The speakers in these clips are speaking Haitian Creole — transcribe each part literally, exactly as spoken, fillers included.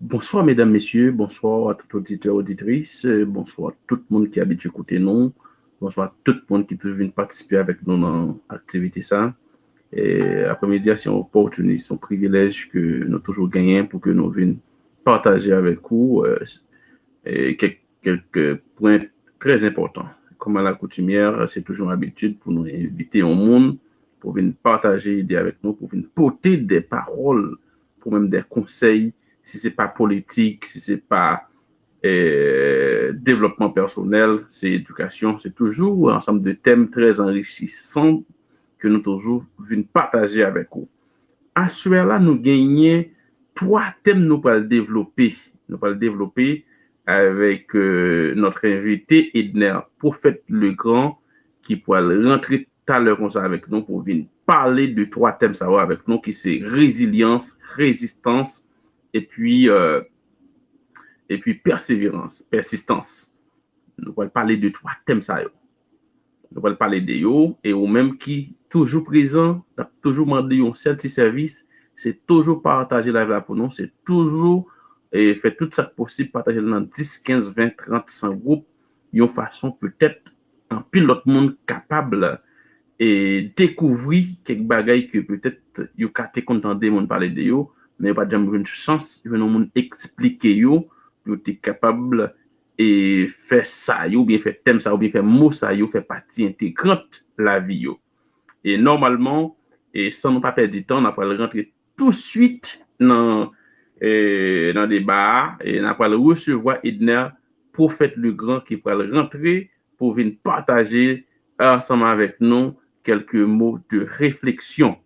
Bonsoir, mesdames, messieurs. Bonsoir à tout auditeur, auditrice. Euh, Bonsoir tout moun ki abitye koute nou. Bonsoir tout moun ki toujou vin patisipe avèk nou nan aktivite sa. E aprèmidi a, se yon opòtinis, yon privilèj ke nou toujou genyen pou ke nou vin pataje avèk ou, euh, e kèk, kèk pwen trè enpòtan. Kòm alakoutimyè, se toujou yon abitid pou nou envite yon moun pou vin pataje ide avèk nou, pou vin pote de pawòl, pou menm de konsèy, si se pa politik, si se pa eh, devlòpman pèsonèl, se edikasyon, se toujou ansanm de tèm trè anrichisan ke nou toujou vin pataje avèk ou. Aswè la, nou genyen twa tèm nou pral devlope. Nou pral devlope avèk euh, notre invité Edner Prophète Legrand ki pral rantre talè konsa avèk nou pou vin pale de twa tèm sa yo avèk nou ki se rezilyans, rezistans epi euh, epi pèseverans, pèsistans. Nou pral pale de twa tèm sa yo. Nou pral pale de yo, e ou menm ki toujou prezan, n ap toujou mande yon sèl ti sèvis, se toujou pataje live la pou nou, se toujou e, fè tout sa k posib, pataje l nan dis, kenz, ven, trant, san gwoup, yon fason petèt anpil lòt moun kapab e, dekouvri kèk bagay ke petèt yo ka te konn tande moun pale de yo, men yo pa t janm jwenn chans jwenn yon moun eksplike yo, yo te kapab e, fè sa yo, oubyen fè tèm sa yo, oubyen fè mo sa yo fè pati entegrant lavi yo. E nòmalman, e san nou pa pèdi tan, n ap pral rantre touswit nan, e, nan deba a, e n ap pral resevwa Edner Prophète Legrand ki pral rantre pou vin pataje ansanm avèk nou kèlke mo de refleksyon.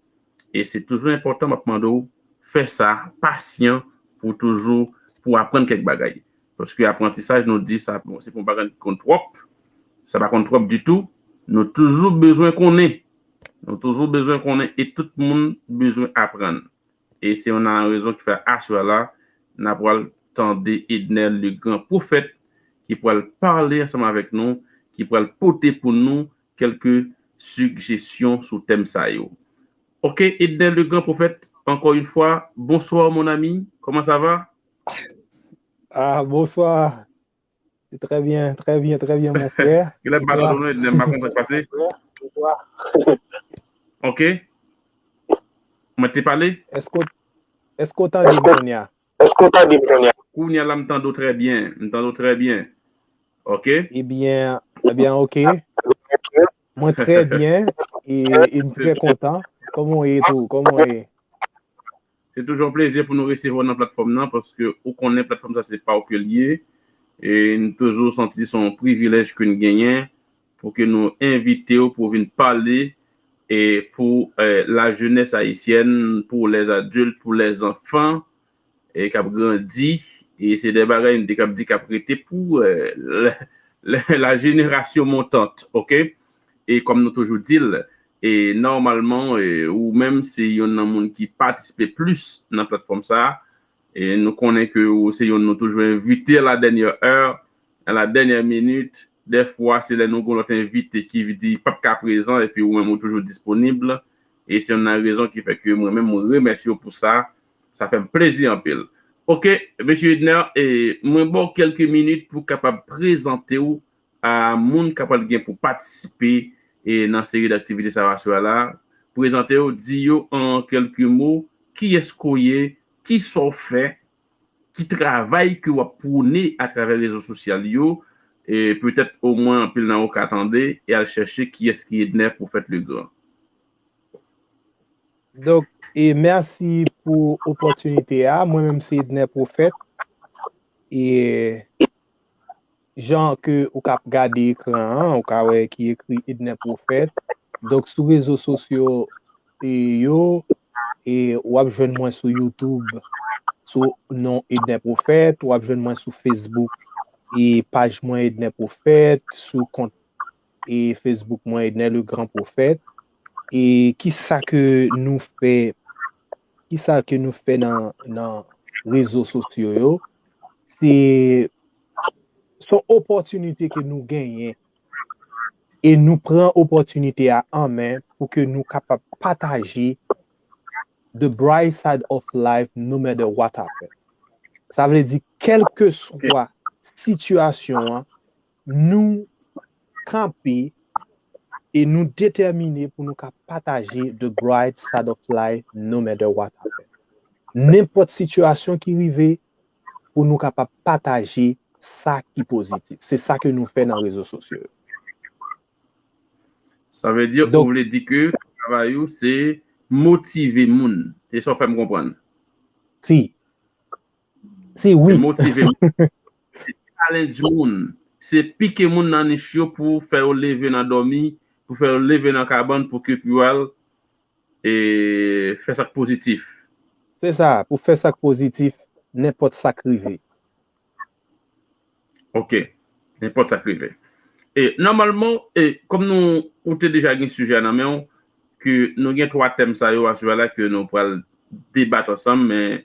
E se toujou enpòtan, m ap mande w fè sa, pasyan, pou toujou, pou aprann kèk bagay. Paske aprantisaj, nou di sa, bon, se pou yon bagay ki konn twòp, sa pa konn twòp ditou, nou toujou bezwen konnen. Nou toujou bezwen konnen e tout moun bezwen aprann. E se youn nan rezon ki fè aswè la, n ap pral tande Edner Legrand Prophète ki pral pale ansanm avèk nou, ki pral pote pou nou kèlke sijesyon sou tèm sa yo. Ok, Edner Legrand Prophète, encore une fois, bonsoir mon ami, comment ça va? Ah, bonsoir. Très bien, très bien, très bien, mon frère. Genlè m pa tande w non, Edner, m pa konn sa k pase. Ok. Mwen te pale? Èske w, èske w tande m kounye a? Èske w tande m kounye a? Kounye a la, m tande w trè byen. M tande w trè byen. Ok. Ebyen, ebyen, ok. Mwen trè byen e, e m trè kontan. Kòman w ye tou? Kòman w ye? Se toujou yon plezi pou nou resevwa w nan platfòm nan, paske ou konnen platfòm sa se pa w ke l ye. E n toujou santi se yon privilèj ke n genyen pou ke nou envite w pou w vin pale e pou eh, la jeunesse haïtienne, pou les adultes, pou les enfants, e k ap grandi, e se de bagay m te k ap di k ap rete pou eh, la, la, la génération montante, ok? E kòm nou toujou di l, e nòmalman, e ou menm se youn nan moun ki patisipe plis nan platfòm sa a, e nou konnen ke ou se youn nou toujou envite à la dernière heure, à la dernière minute, dèfwa se lè nou gen lòt envite ki di p ap ka prezan epi ou menm ou toujou disponib, e se youn nan rezon ki fè ke mwen menm mwen remèsye w pou sa, sa fè m plezi anpil. Ok, mesye Edner, e mwen ba w kèlke minit pou w kapab prezante w a moun k ap pral gen pou patisipe e nan seri d aktivite sa yo aswè a la. Prezante w, di yo an kèlke mo kiyès ke w ye, kisa w fè, ki travay ke w ap pwone atravè rezo sosyal yo, e petèt omwen anpil nan ou ka tande e al chèche kiyès ki Edner Prophète Legrand. Donk, e mèsi pou opòtinite a. Mwen menm se Edner Prophète. E jan ke ou k ap gade ekran an, ou ka wè ki ekri Edner Prophète. Donk, sou rezo sosyo e yo, e w ap jwenn mwen sou YouTube sou non Edner Prophète, w ap jwenn mwen sou Facebook e paj mwen Edner Prophète, sou kont e Facebook mwen Edner Legrand Prophète. E kisa ke nou fè, kisa ke nou fè nan, nan rezo sosyo yo? Se, se yon opòtinite ke nou genyen e nou pran opòtinite a an men pou ke nou kapab pataje the bright side of life no matter what happen. Sa vle di, kèlkeswa sitiyasyon an, nou kanpe e nou detèmine pou nou ka pataje the bright side of life no matter what happen. Nenpòt sitiyasyon ki rive, pou nou kapab pataje sa ki pozitif. Se sa ke nou fè nan rezo sosyo yo. Sa vle di, ou vle di ke travay ou se motive moun. E sa w fè m konprann. Si. Si, wi. Se motive moun. Se challenge moun. Se pike moun nan nich yo pou fè yo leve nan dòmi, pou fè yo leve nan kabann, pou ke pou al e fè sa k pozitif. Se sa, pou fè sa k pozitif, nenpòt sa k rive. Ok. Nenpòt sa k rive. E nòmalman, e kòm nou ou te deja gen sijè a nan men w, ke nou gen twa tèm sa yo aswè la ke nou pral debat ansanm, men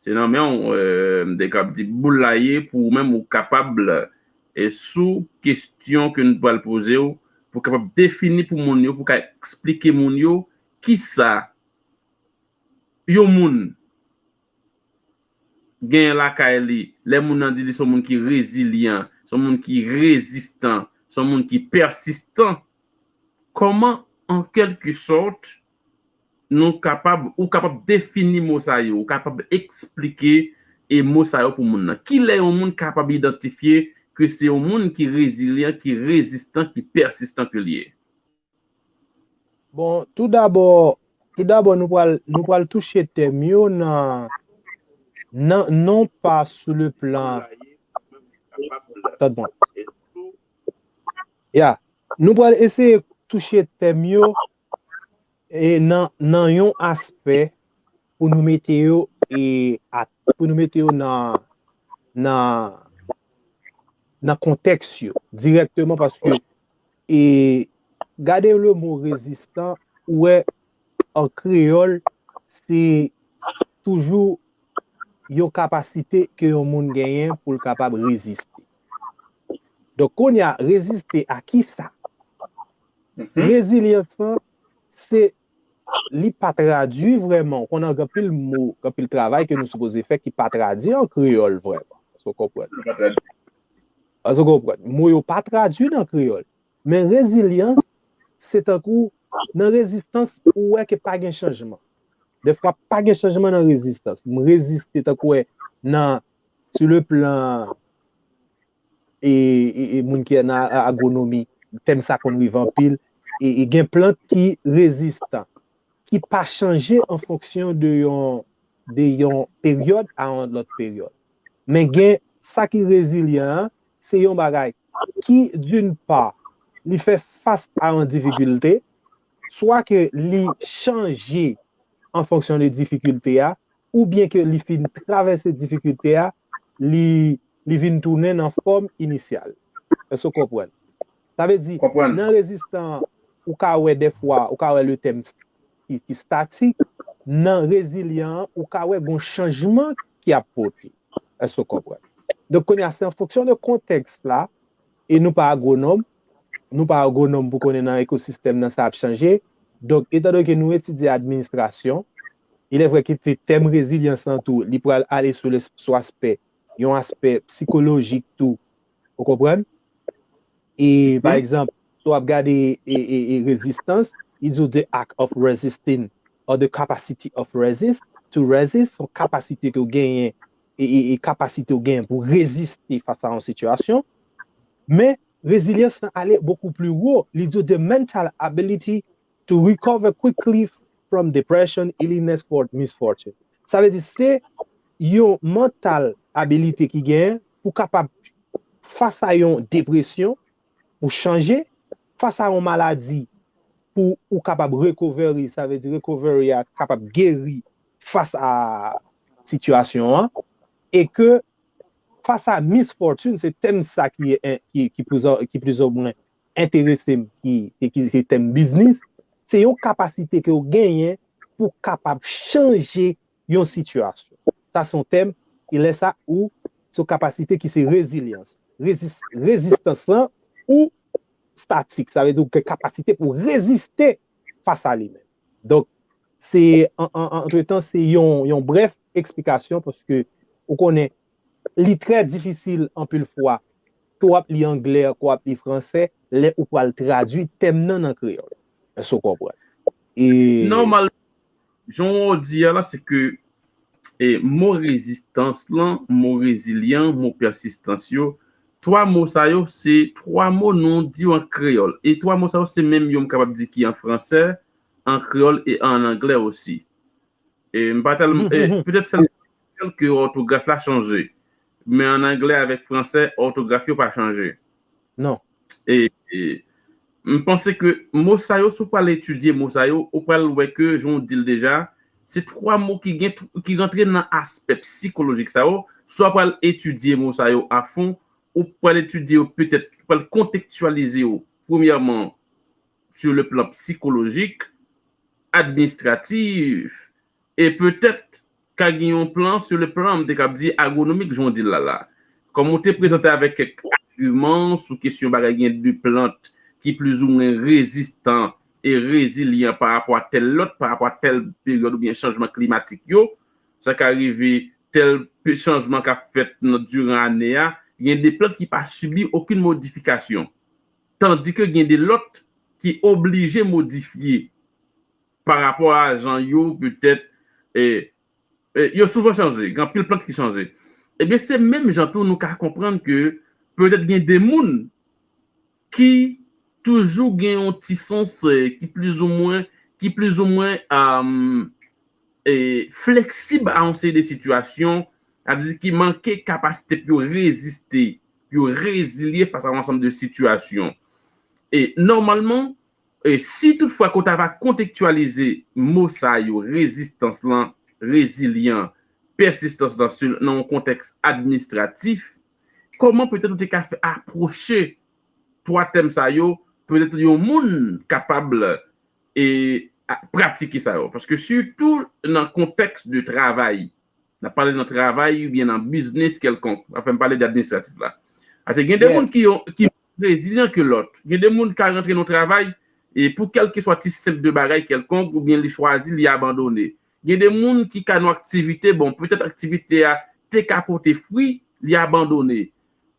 se nan men w, e, m te kab di boul la ye pou ou menm ou kapab, e sou kesyon ke nou pral poze w, pou kapab defini pou moun yo, pou ka eksplike moun yo kisa yon moun genyen lakay li, lè moun nan di li se yon moun ki rezilyan, se yon moun ki rezistan, se yon moun ki pèsistan, kòman, an kèlke sòt, nou kapab, ou kapab defini mo sa yo, ou kapab eksplike e mo sa yo pou moun nan. Kilè yon moun kapab idantifye ke se yon moun ki rezilyan, ki rezistan, ki pèsistan ke li ye? Bon, toudabò, toudabò nou pral nou pral touche tèm yo nan nan non pa sou le plan. Tande bon. Ya, nou pral eseye touche tèm yo e nan nan yon aspè pou nou mete yo e a, pou nou mete yo nan nan nan kontèks yo dirèkteman paske e gade le mo rezistan ou wè an kreyòl se toujou yon kapasite ke yon moun genyen pou l kapab reziste. Donk kounye a reziste a kisa? Rezilyans lan se li pa tradui vrèman. Ou konnen gen anpil mo, gen anpil travay ke nou sipoze fè ki pa tradui an kreyòl vrèman. Èske w konprann? Èske w konprann? Mo yo pa tradui nan kreyòl. Men rezilyans, se tankou nan rezistans, ou wè ke pa gen chanjman. Dèfwa, pa gen chanjman nan rezistans. M reziste tankou wè nan, sou le plan e, e, e moun ki nan agwonomi, tèm sa konn rive anpil, e, e gen plant ki rezistan, ki pa chanje an fonksyon de yon, de yon peryòd a yon lòt peryòd. Men gen sa ki rezilyan an, se yon bagay ki, d'une part, li fè fas a yon difikilte, swa ke li chanje an fonksyon de difikilte a, oubyen ke li fin travèse difikilte a, li, li vin tounen nan fòm inisyal. Èske w konprann? Sa vle di, nan rezistan, ou ka wè dèfwa, ou ka wè le tèm ki, ki statik, nan rezilyan, ou ka wè gon chanjman ki ap pote. Èske w konprann? Donk, kounye a, se an fonksyon de kontèks la, e nou pa agwonòm, nou pa agwonòm pou konnen nan ekosistèm nan sa ap chanje. Donk, etandone ke nou etidye administrasyon, il est vrai ke tèm rezilyans lan tou, li pral ale sou, sou aspè, yon aspè sikolojik tou. Ou konprann? E, pa egzanp, si w ap gade e, e, e rezistans, li di w the act of resisting or the capacity of resist, to resist, se yon kapasite ke w genyen, e, e, e kapasite w genyen pou reziste fas a yon sitiyasyon. Men, rezilyans lan ale bokou pli wo. Li di w the mental ability to recover quickly from depression, illness, or misfortune. Sa vle di se yon mantal abilite ki genyen pou kapab fas a yon depresyon, pou chanje, fas a yon maladi, pou ou kapab recovery, sa vle di recovery a kapab geri fas a sitiyasyon an, e ke fas a misfortune, se tèm sa ki, ki, ki plizoumwen enterese m, ki, ki, ki se tèm biznis, se yon kapasite ke w genyen pou kapab chanje yon sitiyasyon. Sa se yon tèm, e lè sa ou se yon kapasite ki se rezilyans. Rezis, rezistans lan ou statik, sa vle di ou gen kapasite pou reziste fas a li menm. Donk, se, an, an, antretan, se yon, yon brèf eksplikasyon, paske ou konnen, li trè difisil anpil fwa ke w ap li anglè, ke w ap li fransè, lè ou pral tradui tèm nan nan kreyòl. Èske w konprann? E Nòmal, jan w di a la, se ke e, mo rezistans lan, mo rezilyan, mo pèsistans yo, twa mo sa yo, se twa mo nou di yo an kreyòl. E twa mo sa yo, se menm yo m kapab di ki an fransè, an kreyòl e an anglè osi. E m pa tèlman, e, petèt sèl ke òtograf la chanje. Men an anglè avèk fransè, òtograf yo pa chanje. Non. E, e m panse ke mo sa yo, si w pral etidye mo sa yo, ou pral wè ke, jan w di l deja, se twa mo ki gen, ki rantre nan aspè sikolojik sa yo. Si w pral etidye mo sa yo afon, ou pral etidye yo petèt, ou pral kontektyalize yo, premyèman, sur le plan psychologique, administratif, e petèt ka gen yon plan sur le plan, m te kab di agronomik, jan w di l la la. Kòm ou te prezante avèk kèk agiman sou kesyon bagay gen de plant ki plizoumwen rezistan e rezilyan pa rapò a tèl lòt, pa rapò a tèl peryòd oubyen chanjman klimatik yo, sa ka rive tèl pe- chanjman k ap fèt nan diran ane a, gen de plant ki pa sibi okenn modifikasyon. Tandi ke gen de lòt ki oblije modifye pa rapò a jan yo petèt e, e, yo souvan chanje, gen anpil plant ki chanje. Ebyen, se menm jan tou nou ka konprann ke petèt gen de moun ki toujou gen yon ti sans e, ki plizoumwen, ki plizoumwen um, e, fleksib a yon seri de sitiyasyon, sa vle di ki manke kapasite pou yo reziste, pou yo rezilye fas a yon ansanm de sitiyasyon. E nòmalman, e si toutfwa ke w ta va kontektyalize mo sa yo, rezistans lan, rezilyan, pèsistans lan, nan yon kontèks administratif, kòman petèt ou te ka fè apwoche twa tèm sa yo, petèt yon moun kapab e, a- pratike sa yo? Paske sitou nan kontèks de travay, n ap pale nan travay oubyen nan biznis kèlkonk, anfen, m pale de administratif la. Paske gen de Yeah. moun ki, yo- ki rezilyan ke lòt. Gen de moun ka rantre nan travay e pou kèlkeswa ti senp de bagay kèlkonk oubyen li chwazi, li abandone. Gen de moun ki ka nan aktivite, bon, petèt aktivite a te ka pote fwi, li abandone.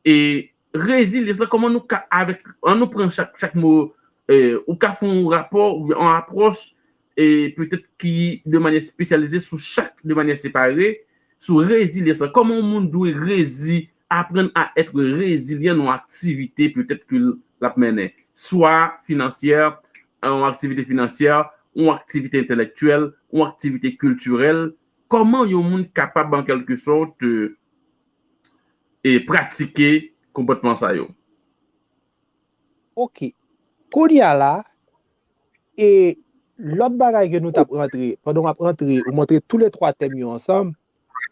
E rezilyans la, kòman nou ka, avèk, an nou pran chak, chak mo, e, ou ka fè yon rapò, oubyen yon apwòch, e petèt ki de manyè espesyalize sou chak, de manyè separe, sou rezilyans la. Kòman yon moun dwe rezi, aprann a èt rezilyan nan yon aktivite petèt ke l ap mennen, swa finansyè, yon aktivite finansyè, yon aktivite entèlektyèl, yon aktivite kiltirèl. Kòman yon moun kapab, an kèlke sòt, e, e pratike konpòtman sa yo? Ok. Kounye a la, e lòt bagay ke nou t ap rantre, pandan w ap rantre, ou montre tou le twa tèm yo ansanm,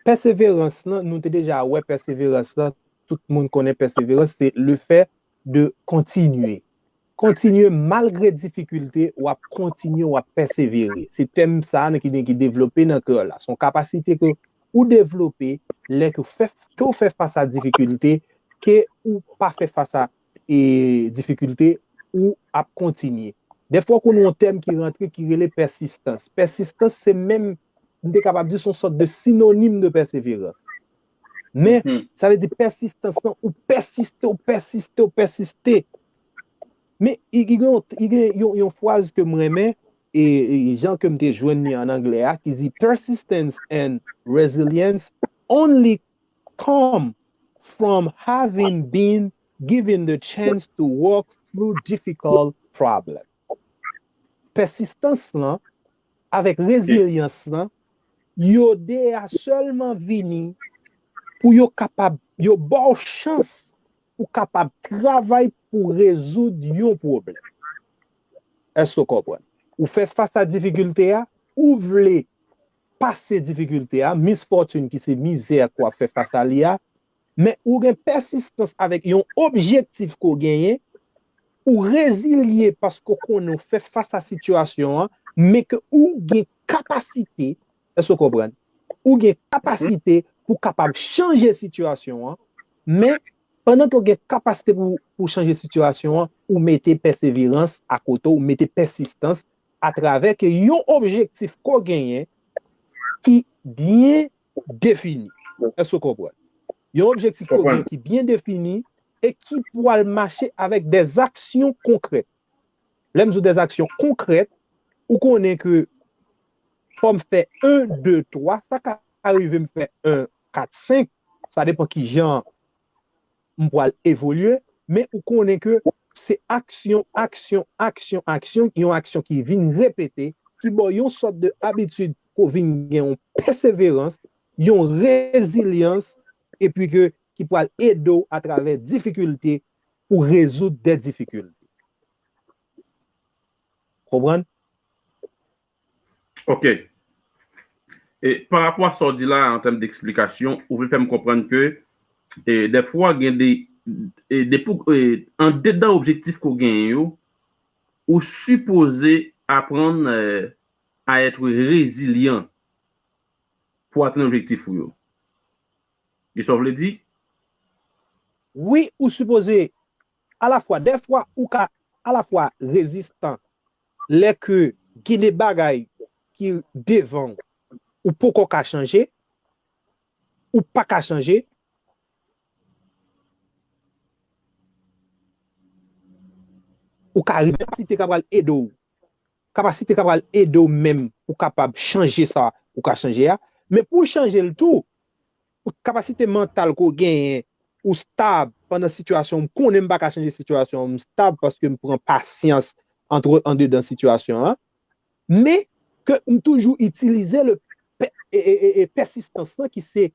pèseverans lan, nou te deja wè pèseverans lan, tout moun konnen pèseverans, se le fait de kontinye. Kontinye malgre difikilte, w ap kontinye, w ap pèsevere. Se tèm sa a ki gen ki devlope nan kreyòl la. Se yon kapasite ke ou devlope lè ke w fè, ke w fè fas a difikilte, ke ou pa fè fas a e, difikilte, ou ap kontinye. Dèfwa, w konnen yon tèm ki rantre ki rele pèsistans. Pèsistans, se menm, m te kapab di, se yon sòt de sinonim de pèseverans. Men, sa vle di pèsistans lan, ou pèsiste, ou pèsiste, ou pèsiste. Men, i gen yon, yon, yon fraz ke m renmen, e, e jan ke m te jwenn li an anglè a, ki di, "Persistence and resilience only come from having been given the chance to work through difficult problems." Pèsistans lan avèk rezilyans lan, yo de a sèlman vini pou yo kapab, yo ba w chans pou kapab travay pou rezoud yon pwoblèm. Èske w konprann? Ou fè fas a difikilte a, ou vle pase difikilte a, misfortune ki se mizè ke w ap fè fas a li a, men ou gen pèsistans avèk yon objektif ke w genyen, ou rezilye paske w konnen w fè fas a sitiyasyon an, men ke ou gen kapasite, èske w konprann? Ou gen kapasite pou kapab chanje sitiyasyon an, men pandan ke w gen kapasite pou, pou chanje sitiyasyon an, ou mete pèseverans akote w, ou mete pèsistans atravè ke yon objektif ke w genyen ki byen defini. Èske w konprann? Yon objektif ke w gen ki byen defini e ki pral mache avèk dèzaksyon konkrèt. Lè m di w dèzaksyon konkrèt, ou konnen ke fò m fè en, de, twa, sa ka rive m fè en, kat, senk, sa depann kijan m pral evolye, men ou konnen ke se aksyon, aksyon, aksyon, aksyon, yon aksyon ki vin repete, ki ba w yon sòt de abitid ke w vin gen yon pèseverans, yon rezilyans, epi ke ki pral ede w atravè difikilte ou rezoud de difikilte. Konprann? Ok. E pa rapò a sa w di la an tèm de eksplikasyon, ou vle fè m konprann ke e, dèfwa gen de e, de pou, e, andedan objektif ke w genyen yo, ou sipoze aprann e, a être résilient pou atenn objektif ou yo. Gen sa w vle di? Wi, ou sipoze alafwa, dèfwa ou ka alafwa rezistan lè ke gen de bagay ki devan w ou poko ka chanje, ou pa ka chanje, ou ka rive kapasite ka pral ede w. Kapasite ka pral ede w menm pou kapab chanje sa ou ka chanje a. Men pou w chanje l tou, kapasite mantal ke w genyen, ou stab pandan sitiyasyon, m konnen m pa ka chanje sitiyasyon, m stab paske m pran pasyans antre andedan sitiyasyon an. Men ke m toujou itilize le pè- e, e, e, e pèsistans lan ki se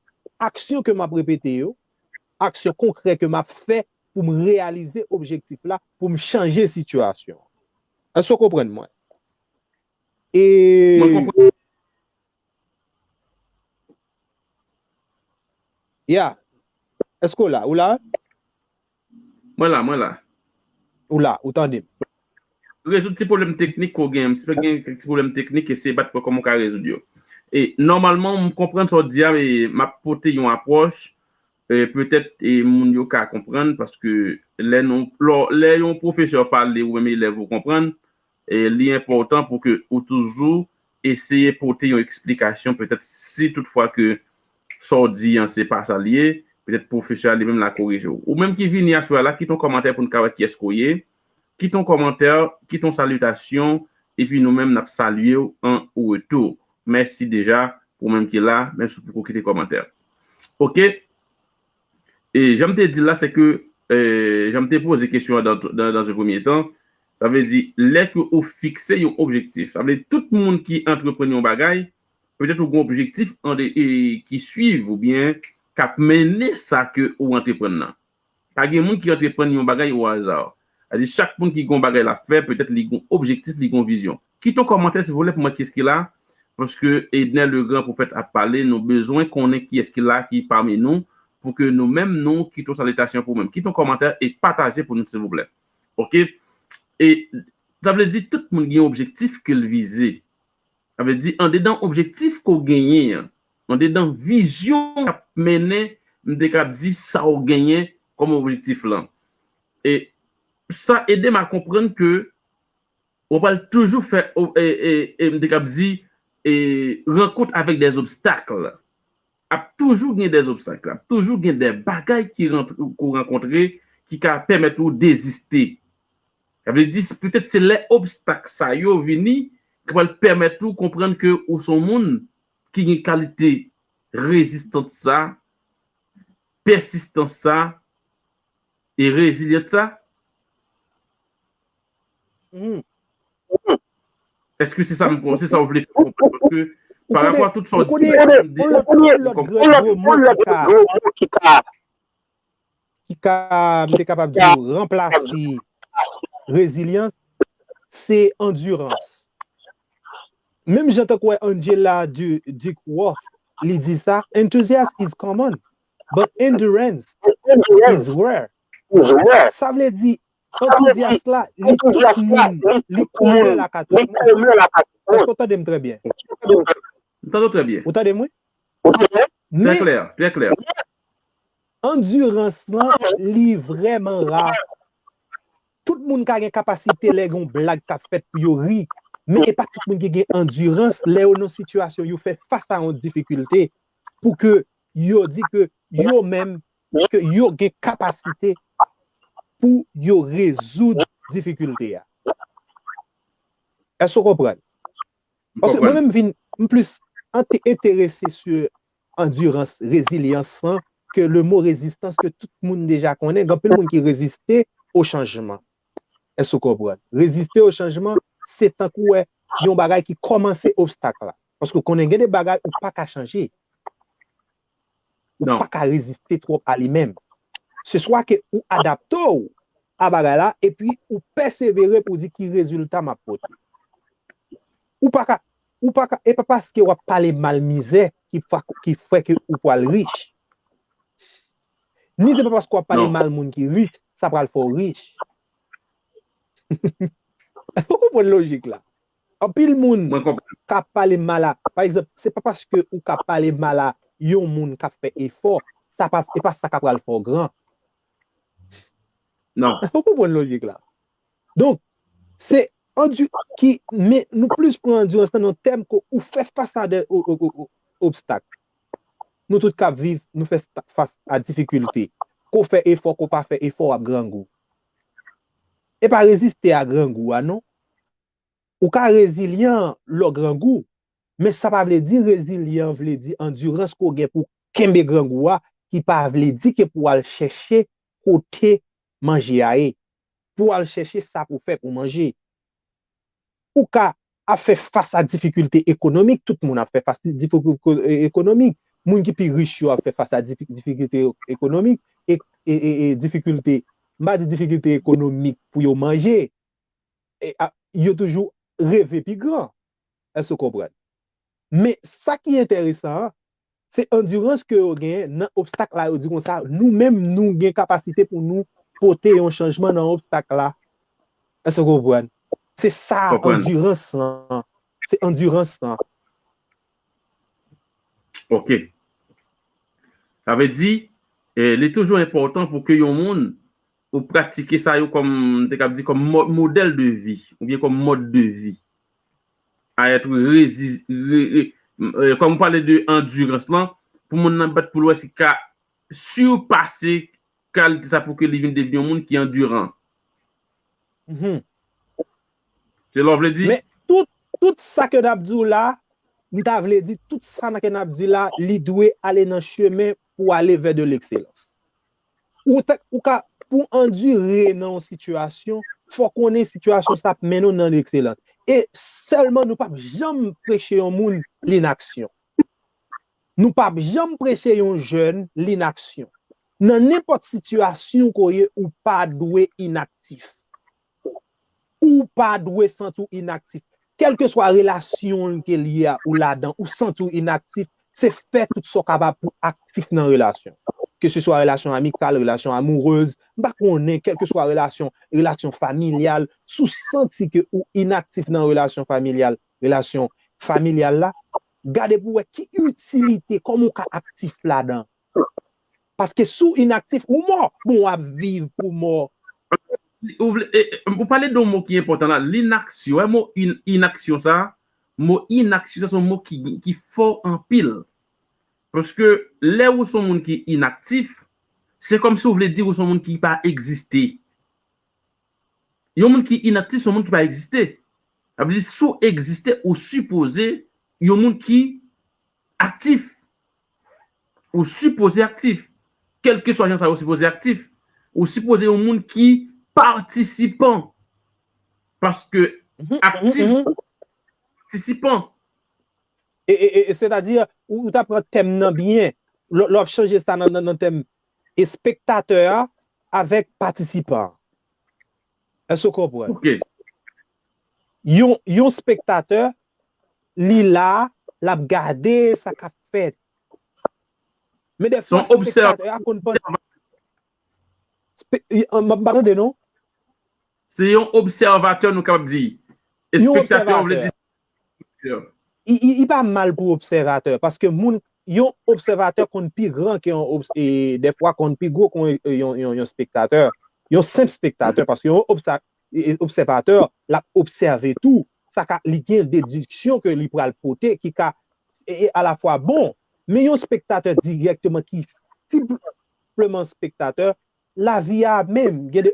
aksyon ke m ap repete yo, aksyon konkrè ke m ap fè pou m reyalize objektif la, pou m chanje sitiyasyon. Èske w konprann mwen? E Mwen konprann. Ya. Èske w la? Ou la? Mwen la, mwen la. Ou la, ou tande m. Rezoud ti pwoblèm teknik ke w gen. Si w gen kèk ti pwoblèm teknik, eseye bat pou kòman w ka rezoud yo. E nòmalman, m konprann sa w di a, e m ap pote yon apwòch, e petèt e moun yo ka konprann, paske lè nou, lò- lè yon pwofesè pale ou menm elèv ou konprann, e li enpòtan pou ke ou toujou eseye pote yon eksplikasyon, petèt si toutfwa ke sa w di an se pa sa l ye, petèt pwofesè a li menm l a korije w. Ou menm ki vini aswè a la, kite yon kòmantè pou n ka wè kiyès ke w ye, kite yon kòmantè, kite yon salitasyon, epi nou menm n ap salye w an retou. Mèsi deja pou ou menm ki la, menm si w poko kite kòmantè. Oke? E jan m te di l la, se ke, e, jan m te poze kesyon an dans, dans, dans un premier temps, sa vle di, lè ke ou fikse yon objektif, sa vle di tout moun ki antreprann yon bagay, petèt ou gen objektif an de, e, ki swiv oubyen k ap mennen sa ke ou antreprann nan. Pa gen moun ki antreprann yon bagay o aza. Sa di chak moun ki gen yon bagay l ap fè, petèt li gen objektif, li gen vizyon. Kite yon kòmantè silvouplè pou mwen kiyès ki la, paske Edner Legrand Pwofèt ap pale, nou bezwen konnen kiyès ki la ki pami nou, pou ke nou menm nou kite yon salitasyon pou menm. Kite yon kòmantè e pataje pou nou silvouplè. Oke? E sa vle di tout moun gen yon objektif ke l vize. Sa vle di andedan objektif ke w genyen an, andedan vizyon k ap mennen, m te kab di sa w genyen kòm objektif lan. E sa ede m a konprann ke ou pral toujou fè, e, e, e, m te kab di, e, rankont avèk dè zobstak. Ap toujou gen dè zobstak, ap toujou gen dè bagay ki rantre, ke w rankontre ki ka pèmèt ou deziste. Sa vle di, petèt se lè obstak sa yo vini ki pral pèmèt ou konprann ke ou se yon moun ki gen kalite rezistans sa, pèsistans sa, e rezilyans sa. Èske se sa m, se sa w vle fè konprann? Paske pa rapò a tout sa w di, yon lòt gwo mo ki ka, ki ka, m te kapab di w, ranplase rezilyans, se andirans. Menm jan tankou Angela Du- Duckworth, li di sa, enthusiasm is common, but endurance is rare. Sa vle di, antouzyas la, li tout moun, li komen lakay tout moun. Èske w tande m trè byen? M tande w trè byen. Ou tande m, wi? Trè klè, trè klè. Andirans lan, li vrèman ra. Tout moun ka gen kapasite lè gen yon blag k ap fèt pou yo ri. Men e pa tout moun ki gen andirans lè yo nan sitiyasyon yo fè fas a yon difikilte pou ke yo di ke yo menm ke yo gen kapasite pou yo rezoud difikilte a. Èske w konprann? M Paske mwen konprann. menm vin, m plis ante- enterese sou andirans, rezilyans lan, ke le mo rezistans ke tout moun deja konnen. Gen anpil moun ki reziste o chanjman. Èske w konprann? Reziste o chanjman, se tankou wè yon bagay ki kòmanse obstak la. Paske w konnen gen de bagay ou pa ka chanje. Ou Non. pa ka reziste twòp a li menm. Se swa ke ou adapte w a bagay la, epi ou pèsevere pou di ki rezilta m ap pote. Ou pa ka, ou pa ka, e pa paske w ap pale mal mizè ki fa, ki fè ke ou pral rich. Ni se pa paske w ap pale Non. mal moun ki rich, sa pral fè w rich. Èske w konprann lojik la? Anpil moun Mwen konprann. k ap pale mal a, pa egzanp, se pa paske ou ka pale mal a yon moun k ap fè efò, sa pa, e pa sa k ap pral fè w gran. Non. Èske w konprann lojik la? Donk, se andu, ki, men nou plis pran andirans lan nan tèm ke ou fè fas a de o- o- o- o- obstak. Nou tout k ap viv, nou fè sta- fas a difikilte. Ke w fè efò, ke w pa fè efò, w ap grangou. E pa reziste a grangou a, non. Ou ka rezilyan lè w grangou, men sa pa vle di rezilyan vle di andirans ke w gen pou kenbe grangou a, ki pa vle di ke pou w al chèche kote manje a ye, pou w al chèche sa pou w fè pou manje. Ou ka ap fè fas a difikilte ekonomik, tout moun ap fè fas a difikilte ekonomik. Moun ki pi rich yo ap fè fas a difi- difikilte ekonomik, e, e, e, e difikilte, m pa di difikilte ekonomik pou yo manje, e, a, yo toujou reve pi gran. Èske w konprann? Men sa ki enteresan an, se andirans ke yo genyen nan obstak la, yo di konsa, nou menm, nou gen kapasite pou nou pote yon chanjman nan obstak la. Èske w konprann? Se sa Konprann. Andirans lan. Se andirans lan. Ok. Sa vle di, eh, li toujou enpòtan pou ke yon moun ou pratike sa yo kòm, m te kab di, kòm mo- modèl de vi, oubyen kòm mòd de vi. A èt rezi, re, re, eh, kòm ou pale de andirans lan, pou moun nan bat pou l wè si ka sipase kalite sa pou ke li vin devni yon moun ki andiran. Mhm. Se lè w vle di? Men tout, tout sa ke n ap di w la, m ta vle di, tout sa ke n ap di la, li dwe ale nan chemen pou ale vè de lekselans. Ou, ta- ou ka, pou andire nan yon sitiyasyon, fò konnen sitiyasyon sa ap mennen w nan lekselans. E sèlman nou p ap janm preche yon moun linaksyon. Nou p ap janm preche yon jèn linaksyon. Nan nenpòt sitiyasyon ke w ye, ou pa dwe inaktif. Ou pa dwe santi w inaktif. Kèlkeswa relasyon ke l ye a ou ladan, ou santi w inaktif, se fè tout sa w kapab pou aktif nan relasyon. Keseswa relasyon amikal, relasyon amourez, m pa konnen, kèlkeswa relasyon, relasyon familyal, si w santi ke ou inaktif nan relasyon familyal, relasyon familyal la, gade pou wè ki itilite, kòman w ka aktif ladan. Paske si w inaktif, ou mò. Bon, w ap viv pou mò. Ou vle, e, e, ou pale de yon mo ki enpòtan la, linaksyon. Wè mo in, inaksyon sa, mo inaksyon sa se yon mo ki, ki fò anpil. Paske lè ou se yon moun ki inaktif, se kòmsi ou vle di ou se yon moun ki pa egziste. Yon moun ki inaktif, se yon moun ki pa egziste. Sa vle di, si w egziste, ou sipoze yon moun ki aktif. Ou sipoze aktif. Kèlkeswa jan sa yo sipoze aktif. Ou sipoze yon moun ki patisipan. Paske Mhm, aktif, mhm, mhm. patisipan. E, e, e, e, sètadi, ou, ou ta pran tèm nan byen. Lè, lè w ap chanje sa nan, nan, nan tèm espektatè a avèk patisipan. Èske w konprann? Ok. Yon, yon spektatè, li la, l ap gade sa k ap fèt. Men Se dèfwa, yon obsèv- spektatè a konn panse. Spe- i- an, m pa tande, non? Se yon obsèvatè, nou kapab di. Yon Espektatè, ou vle obsèvatè. di. I, i, i pa mal pou obsèvatè, paske moun, yon obsèvatè konn pi gran ke yon obs-, e, dèfwa konn pi gwo ke yon, yon, yon, yon spektatè. Yon senp spektatè, paske yon obsa-, e, e, obsèvatè, l ap obsève tou. Sa ka, li gen dediksyon ke li pral pote, ki ka, e, e, alafwa bon. Men yon spektatè dirèkteman ki, si, senpleman spektatè, lavi a menm, gen de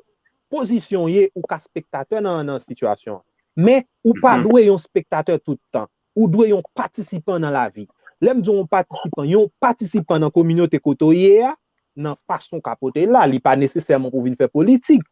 pozisyon w ye, ou ka spektatè nan, nan sitiyasyon an. Men, ou pa dwe yon spektatè tout tan. Ou dwe yon patisipan nan lavi. Lè m di w yon patisipan, yon patisipan nan kominote kote w ye a, nan fason w ka pote l la, li pa nesesèman pou vin fè politik.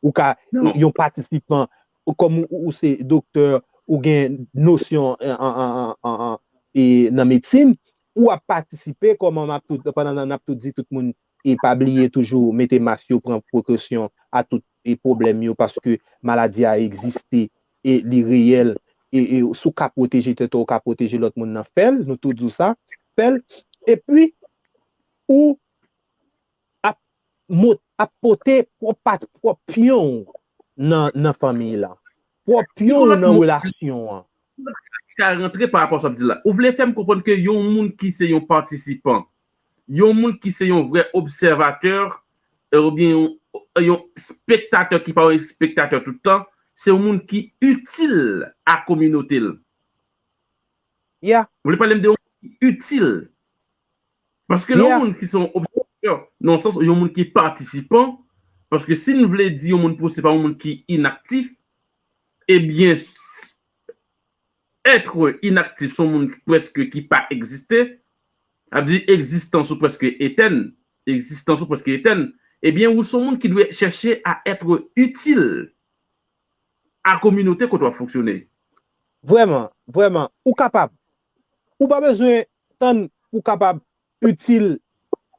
Ou ka yon patisipan, kòm ou, ou se doktè, ou gen nosyon an, an, an, an, an, e nan medsin, ou ap patisipe, kòman m ap tout, pandan n ap tout di tout moun, e pa bliye toujou mete mas yo, pran prekosyon a tout e pwoblèm yo, paske maladi a egziste e li reyèl, e, e si w ka pwoteje tèt ou, ou ka pwoteje lòt moun nan, fè l, nou tout di w sa, fè l, epi ou ap, ap pote pwòp, pwòp pyon w nan, nan fanmiy la, pwòp pyon w nan relasyon an. Ka rantre pa rapò sa w ap di la. Ou vle fè m konprann ke yon moun ki se yon patisipan, yon moun ki se yon vrè obsèvatè, oubyen yon, yon spektatè ki pa yon spektatè tout tan, se yon moun ki itil a kominote l. Yeah. Ou vle pale m de yon moun ki itil. Paske lè yon moun ki se yon obsèvatè, nan sans yon moun ki patisipan, paske si n vle di yon moun pou se pa yon moun ki inaktif, ebyen, être inaktif, se yon moun prèske ki pa egziste, ap di egzistans ou prèske etèn, egzistans ou prèske etèn, ebyen, ou se yon moun ki dwe chèche a être utile a kominote kote w ap fonksyone. Vrèman, vrèman, ou kapab. Ou pa bezwen tann pou kapab itil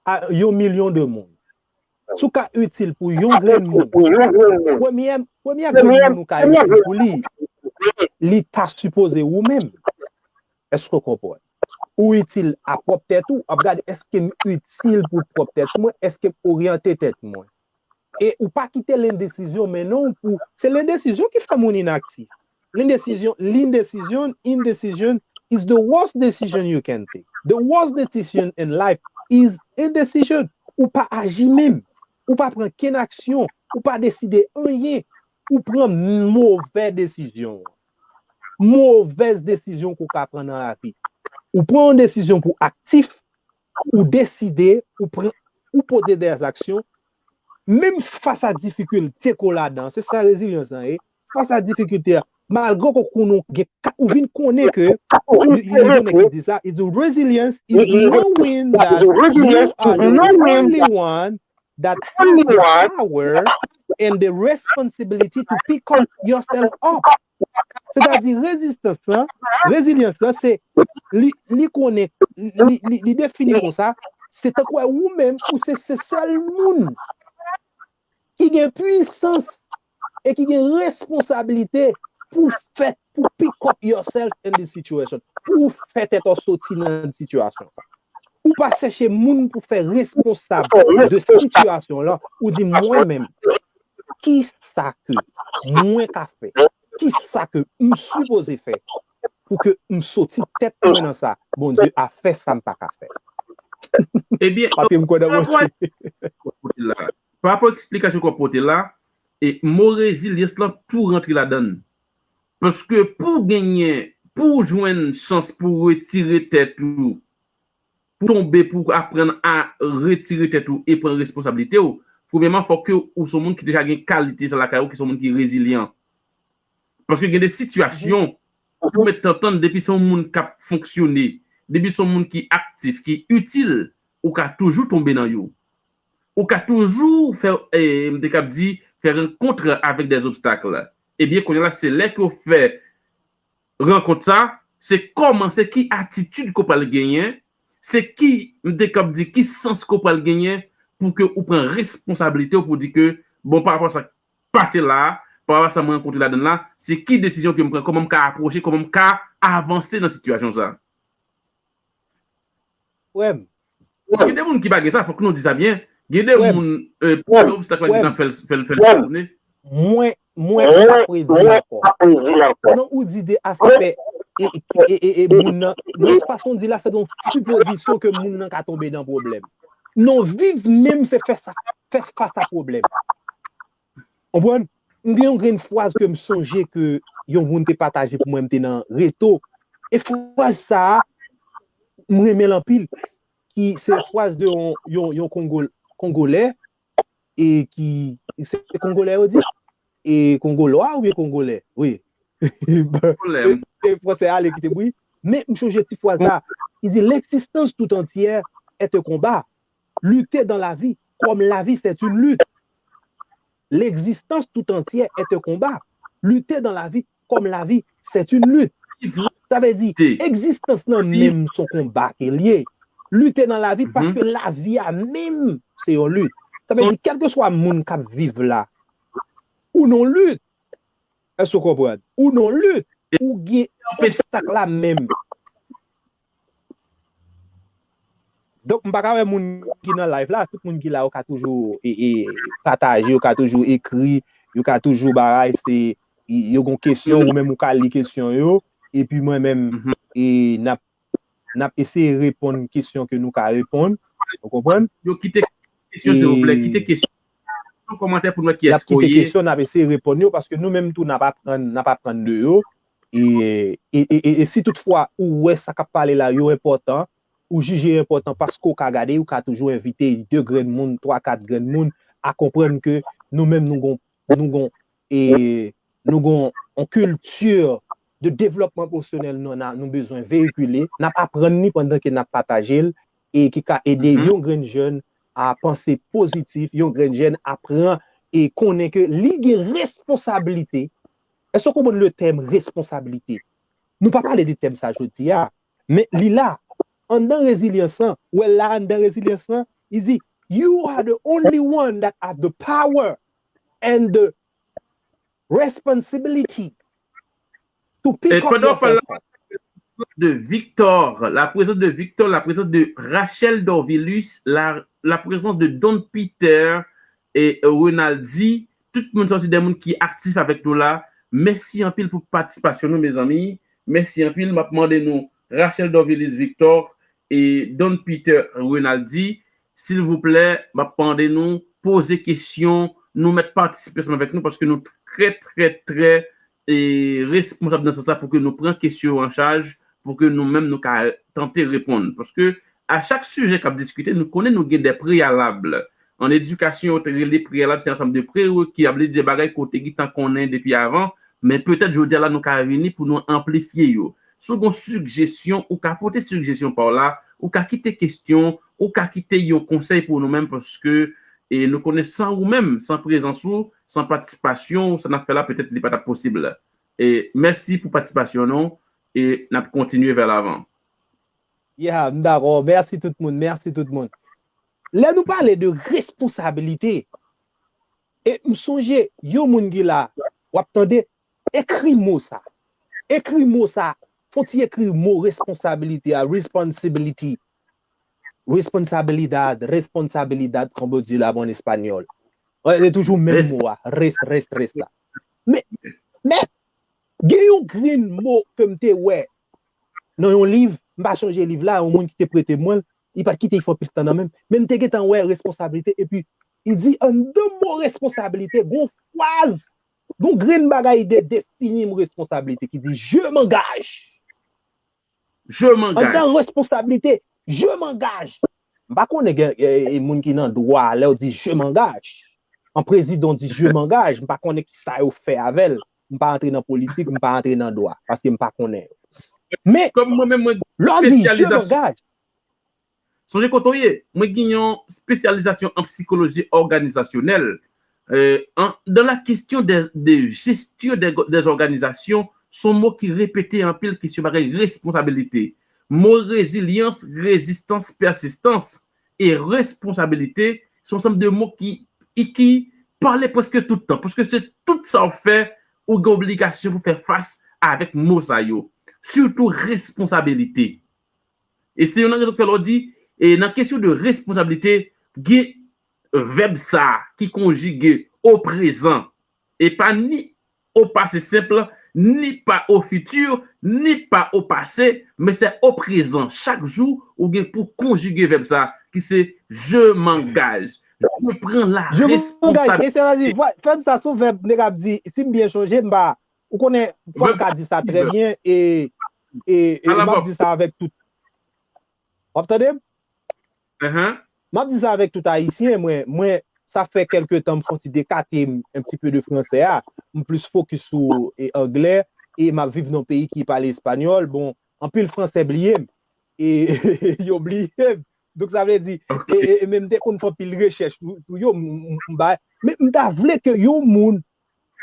a yon milyon de moun. Si w ka itil pou yon grenn moun, premyè, premyè grenn moun ou ka itil pou li, li ta sipoze ou menm. Èske w konprann? Ou itil a pwòp tèt ou, w ap gade èske m itil pou pwòp tèt mwen, èske m oryante tèt mwen. E ou pa kite lendesizyon mennen w pou, se lendesizyon ki fè moun inaktif. Lendesizyon, lendesizyon, indecision is the worst decision you can take. The worst decision in life is indecision. Ou pa aji menm. Ou pa pran kenn aksyon. Ou pa deside anyen. Ou pran movè desizyon. Movèz desizyon ke w ka pran nan lavi. Ou pran yon desizyon pou aktif, ou deside, ou pran, ou poze dèzaksyon, menm fas a difikilte ke w ladan, se sa rezilyans lan ye, fas a difikilte a, malgre ke w konnen w gen, ou vin konnen ke, you, you, you know, ki di sa, it's resilience is knowing that you are the only one that have the power and the responsibility to pick up yourself up. Sètadi rezistans lan, rezilyans lan, se li, li konnen, li, li, li defini konsa, se tankou ou menm, ou se, se sèl moun ki gen pwisans e ki gen responsablite pou fè, pou pick up yourself in this situation, pou fè tèt ou soti nan sitiyasyon sa. Ou pa chèche moun pou fè responsab de sitiyasyon lan, ou di mwen menm, kisa ke mwen ka fè? Kisa ke m sipoze fè pou ke m soti tèt mwen nan sa? Bondye a fè sa m pa ka fè. Ebyen, paske m kwè nan Bondye. Pa rapò eksplikasyon ke w pote la, e mo rezilyans lan tou rantre ladan l. Paske pou w genyen, pou w jwenn chans pou w retire tèt ou, pou w tonbe, pou w aprann a retire tèt ou e pran responsablite w, premyèman, fòk ke ou se yon moun ki deja gen kalite sa lakay ou, ki se yon moun ki rezilyan. Paske gen de sitiyasyon, ou mèt tann depi se yon moun k ap fonksyone, depi se yon moun ki aktif, ki itil, ou ka toujou tonbe nan yo. Ou ka toujou fè, eh, m te kab di, fè rankont avèk dè zobstak. Ebyen, kounye a la, se lè ke w fè rankont sa, se kòman, se ki atitid ke w pral genyen, se ki, m te kab di, ki sans ke w pral genyen pou ke ou pran responsablite w pou di ke, bon, pa rapò a sa k pase la a, pa rapò a sa mwen rankontre ladan l la, se ki desizyon ke m pran, kòman m ka apwoche, kòman m ka avanse nan sitiyasyon sa a. Frè m. Gen de moun ki pa gen sa, fòk nou di sa byen. Gen de moun, eh, obstak la gentan fè l, fè l, fè l tounen. Mwen, mwen pa predi l ankò. Non, ou di de aspè e, e, e, e, e moun nan, non, se pa sa w di la, se yon sipozisyon ke moun nan ka tonbe nan pwoblèm. Non, viv menm se fè sa, fè fas a pwoblèm. Konprann? M gen yon grenn fraz ke m sonje ke yon moun te pataje pou mwen, m te nan reto. E fraz sa a, m renmen l anpil. Ki se fraz de yon, yon, yon Kongo, Kongolè, e ki, se Kongolè yo di? E Kongolwa oubyen Kongolè? Wi. E franse ale kite m ri. Men m chonje ti fraz la. Li di, l'existence tout entière est un combat. Lutter dans la vie comme la vie c'est une lutte. L'existence tout entière est un combat. Lutter dans la vie comme la vie c'est une lutte. Sa vle di, egzistans lan menm se yon konba ke l ye. Lite nan lavi paske lavi a menm se yon lit. Sa vle di, kèlkeswa moun k ap viv la, ou nan lit. Èske w konprann? Ou nan lit, ou gen obstak la menm. Donk, m pa ka wè moun ki nan live la, tout moun ki la, yo ka toujou e, e, pataje, yo ka toujou ekri, yo ka toujou bagay, se, yo gon kesyon, ou menm ou ka li kesyon yo, epi mwen menm, e, n ap, n ap eseye reponn kesyon ke nou ka reponn, ou konprann? Yo kite kesyon, silvouplè, kite kesyon. Yon kòmantè pou nou wè kiyès ke w ye. N ap kite kesyon, n ap eseye reponn yo, paske nou menm tou, n ap aprann, n ap aprann de yo. E, e, e, e, e si toutfwa ou wè sa k ap pale la yo enpòtan, ou jije yo enpòtan paske w ka gade, ou ka toujou envite de grenn moun, twa, kat grenn moun a konprann ke nou menm nou gon, nou gon, e, nou gon yon kilti de devlòpman pwofesyonèl nou, nou bezwen veyikile, n ap aprann li pandan ke n ap pataje l, e ki ka ede yon grenn jèn a panse pozitif, yon grenn jèn a pran e konnen ke li gen responsablite. Èske w konprann le tèm responsablite? Nou pa pale de tèm sa jodi a, men li la. Anndan rezilyans lan, ou wè la anndan rezilyans lan, li di, you are the only one that have the power and the responsibility to pick up yourself up. De Victor, la présence de Victor, la présence de Rachel Dorvilus, la, la présence de Don Peter et Renaldi, tout moun sa se de moun ki aktif avèk nou la. Mèsi anpil pou patisipasyon nou, mezanmi. Mèsi anpil. M ap mande nou, Rachel Dorvilus Victor e Don Peter Renaldi, silvouplè, m ap mande nou poze kesyon, nou mèt patisipe ansanm avèk nou paske nou trè, trè, trè e, responsab nan sans sa pou ke nou pran kesyon yo an chaj, pou ke nou menm nou ka tante reponn. Paske a chak sijè k ap diskite, nou konnen nou gen de preyalab. An edikasyon, yo te rele preyalab, se ansanm de prereki, sa vle di de bagay ke w te gentan konnen depi avan, men petèt jodi a la nou ka vini pou nou anplifye yo. Si w gen yon sigjesyon, ou ka pote sigjesyon pa w la, ou ka kite kesyon, ou ka kite yon konsèy pou nou menm, paske e nou konnen san ou menm, san prezans ou, san patisipasyon ou, sa n ap fè la, petèt li pa t ap posib. E mèsi pou patisipasyon nou, e n ap kontinye vè lavan. Yeah, m dakò. Mèsi tout moun, mèsi tout moun. Lè nou pale de responsabilite, e m sonje yon moun ki la, w ap tande, ekri mo sa. Ekri mo sa. Fon ti ekri mo responsabilite a, responsibility. Responsabilidad, responsabilidad, como di la en español. Se toujou menm mo a, res, res, res la. Men, men, gen yon grenn mo ke m te wè nan yon liv, m pa sonje liv la, yon moun ki te prete mwen l, li pa t kite l fè anpil tan nan men m, men m te gentan wè responsablite, epi li di anndan mo responsablite, gon fraz, gon grenn bagay de defini mo responsablite ki di, je m'engage. Je m'engage. Anndan responsablite, je m'engage. M pa konnen gen e, e, moun ki nan dwa lè w di je m'engage. An prezidan di je m'engage, m pa konnen ki sa yo fè avè l. M pa antre nan politik, m pa antre nan dwa, paske m pa konnen yo. Men, lè w di je m'engage, Sonje kote w ye, mwen gen yon espesyalizasyon an sikoloji òganizasyonèl. Euh, en, dans la question de, de gestion des, des organisations, se yon mo ki repete anpil kesyon bagay responsabilite. Mo rezilyans, rezistans, pèsistans e responsabilite se yon ansanm de mo ki, ki pale prèske tout tan. Paske se tout sa w fè, ou gen obligasyon pou fè fas avèk mo sa yo. Sitou responsabilite. E se youn nan rezon k fè lè w di, e nan kesyon de responsablite, gen vèb sa a ki konjige o prezan, e pa ni o pase senp, ni pa o fiti, ni pa o pase, men se o prezan. Chak jou, ou gen pou konjige vèb sa a, ki se je m'engage. Je prends la responsabilité. Fè m sa sou vèb, nèg ap di, si m byen chonje, m pa, ou konnen, fò m ka di sa trè byen, e, e, e m ap di sa avèk tout. W ap tande m? M ap di sa avèk tout Ayisyen, mwen, mwen, sa fè kèlke tan m fè yon ti dekate m, un petit peu de fransè a. M plis fokis sou e, anglè, e m ap viv nan yon peyi ki pale espanyòl. Bon, anpil fransè bliye m. E yo bliye m. Donk, sa vle di, e, e, e menm te konn fè anpil rechèch sou, sou yo, m, m, m bay. Men m ta vle ke yon moun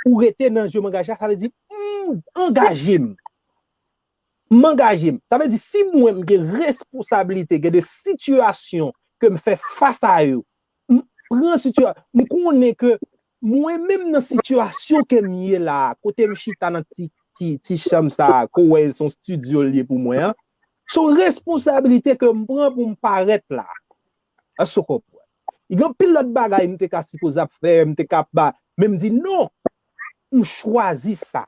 ou rete nan je m angaje a, sa vle di, m angaje m. M angaje m. Sa vle di, si mwen m gen responsablite, gen de sitiyasyon ke m fè fas a yo, m pran sitiyasyon, m konnen ke mwen menm nan sitiyasyon ke m ye la, kote m chita nan ti, ti, ti chanm sa, ke w wè se yon estidyo l ye pou mwen an, se yon responsablite ke m pran pou m parèt la. Èske w konprann? Gen anpil lòt bagay m te ka sipoze ap fè, m te ka ba, men m di non, m chwazi sa.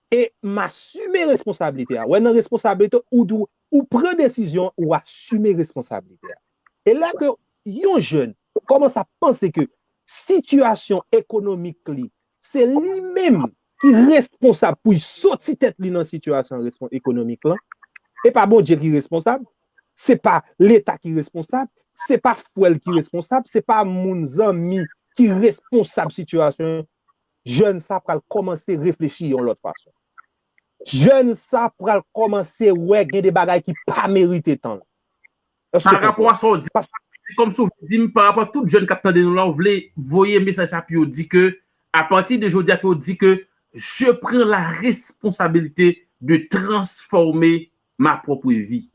E m asime responsablite a. Wè, nan responsablite, ou, ou, ou pran desizyon, ou asime responsablite a. E lè ke yon jèn kòmanse ap panse ke sitiyasyon ekonomik li, se li menm ki responsab pou l soti tèt li nan sitiyasyon respon-, ekonomik lan, e pa Bondye ki responsab, se pa Leta ki responsab, se pa frè l ki responsab, se pa moun zanmi ki responsab sitiyasyon, jèn sa pral kòmanse reflechi yon lòt fason. Jèn sa pral kòmanse wè gen de bagay ki pa merite tan l. Èske w konprann? Pa rapò a sa w di, se kòmsi w vle di m, pa rapò a tout jèn k ap tande nou la, w vle voye mesaj sa pou yo di ke, apati de jodi a, pou yo di ke, je prends la responsabilité de transformer ma propre vie.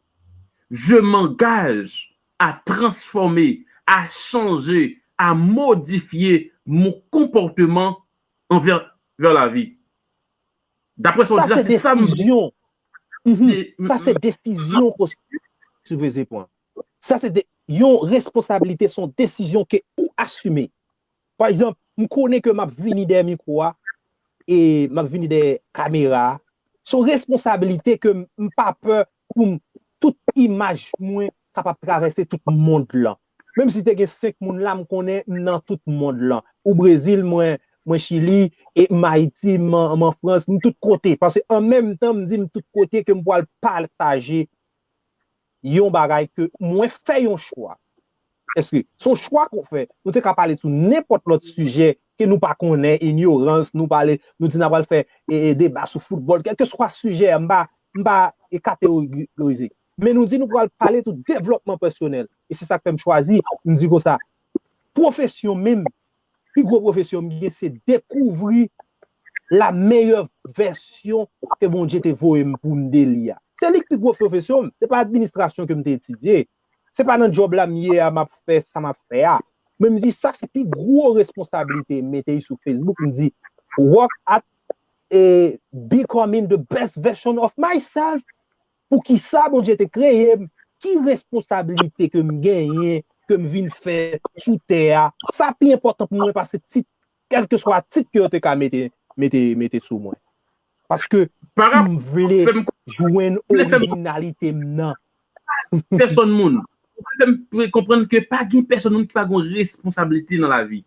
Je m'engage à transformer, à changer, à modifier mon comportement envers, vers la vie. Daprè sa w di la, se sa m vle. Mhm. Sa se desizyon ke w sipoze pran. Sa se de, yon responsablite, se yon desizyon ke ou asime. Pa egzanp, m konnen ke m ap vini dèyè mikwo a, e m ap vini dèyè kamera a. Se yon responsablite ke m, m pa pè pou m, tout imaj mwen kapab travèse tout mond lan. Menm si te gen senk moun la, m konnen m nan tout mond lan. Ou Brezil, mwen, mwen Chili, e m Ayiti, m an, m an Frans, m tout kote. Paske an menm tan, m di m tout kote ke m pral pataje yon bagay ke mwen fè yon chwa. Èske se yon chwa ke w fè? Nou te ka pale sou nenpòt lòt sijè ke nou pa konnen, inyorans, nou pale, nou di n a pral fè e, e, deba sou foutbòl, kèlkeswa sijè a, m pa, m pa e kategorize. Men nou di nou pral pale tou devlòpman pèsonèl. E se sa k fè m chwazi, m di konsa, pwofesyon menm, pi gwo pwofesyon m gen, se dekouvri la meyè vèsyon ke Bondye te voye m pou m de li a. Se li k pi gwo pwofesyon m. Se pa administrasyon ke m te etidye. Se pa nan djòb la m ye a, m ap fè sa m ap fè a. Men m di, sa se pi gwo responsablite m mete sou Facebook. M di, work at, eh, becoming the best version of myself. Poukisa Bondye te kreye m? Ki responsablite ke m genyen, ke m vin fè sou tè a? Sa pi enpòtan pou mwen pase tit, kèlkeswa tit ke yo te ka mete, mete, mete sou mwen. Paske m vle jwenn orijinalite m nan. Pèsòn moun. Ou fè m konprann ke pa gen pèsòn moun ki pa gen responsablite nan lavi.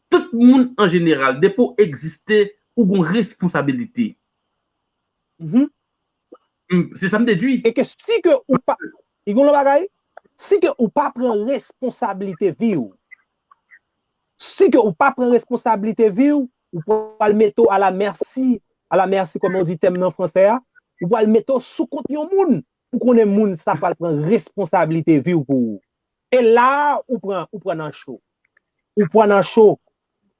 Tout moun an jeneral, depi w egziste, ou gen responsabilite. Mhm. M, se sa m dedui. E ke si ke ou pa, li gen yon bagay, si ke ou pa pran responsablite vi w, si ke ou pa pran responsablite vi w, ou pral mete w à la merci, à la merci, kòman yo di tèm nan fransè a, ou pral mete w sou kont yon moun, ou konnen moun sa pral pran responsablite vi w pou ou. E la a, ou pran, ou pran nan cho. Ou pran nan cho.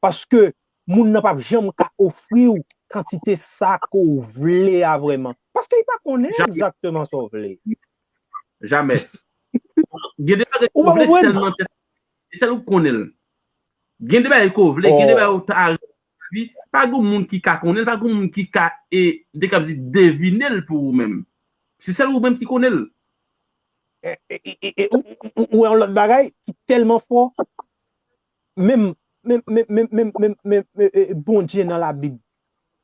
Paske moun nan p ap janm ka ofri w kantite sa ke w vle a vrèman. Paske li pa konnen egzakteman sa w vle. Jamè. Gen de bagay ke w vle sèlman tèt, e sèl ou k konnen l. Gen de bagay ke w vle, gen de bagay ou ta, wi, pa gen moun ki ka konnen l, pa gen moun ki ka, e, m te kab di, devine l pou ou menm. Se sèl ou menm ki konnen l. E, e, e, e, e, ou, ou, ou wè yon lòt bagay ki tèlman fò, menm, menm, menm, e, e, Bondye nan Labib,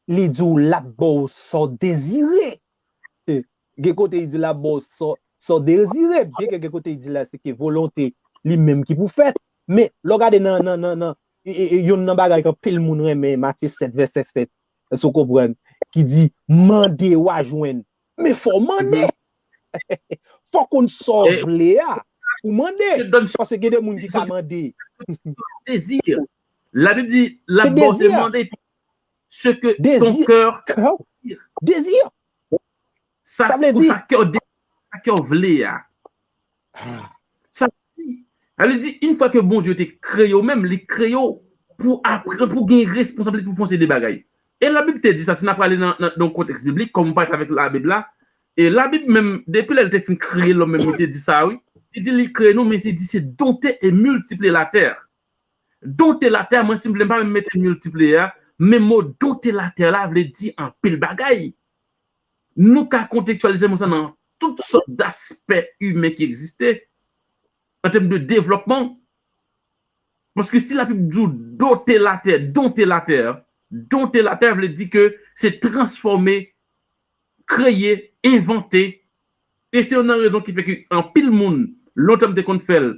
li di w l ap ba w sa w dezire. E, gen kote li di l ap ba w sa, sa w dezire, byenke gen kote li di la se ke volonte li menm ki pou fèt. Men, lè w gade nan, nan, nan, nan, e, e, e, youn nan bagay ke anpil moun renmen, Matye sèt, vèsè sèt, èske w konprann, ki di, mande, w a jwenn. Men fò w mande. Fò w konn sa w vle a. Ou mande. Dieu donne ce Paske gen de moun ki ka mande. Désir. La Bible dit, la bonté demande ce que ton Désir. Cœur Kè w. Dezi. sa Sa vle pou di- sa kè w de- sa kè w vle a. Ah, Sa vle di, sa vle di, yon fwa ke Bondye te kreye w menm, li kreye w pou aprann, pou gen responsablite pou fè yon seri de bagay. E Labib te di sa, si n ap prale nan, nan, nan yon kontèks biblik, kòm ou pale avèk Labib la, e Labib menm, depi lè l te fin kreye lòm menm, li te di sa, wi. Li di li kreye nou, men li di se dompter et multiplier la terre. Dompter la terre, mwen si m vle m pa menm mete multiplier a, men mo dompter la terre la vle di anpil bagay. Nou ka kontekstyalize mo sa nan tout sòt daspè imen ki egziste, an tèm de devlòpman. Paske si Labib di w dompter la terre, dompter la terre, dompter la terre vle di ke se transfòme, kreye, envante. E se youn nan rezon ki fè ke anpil moun, lontan m te konn fè l,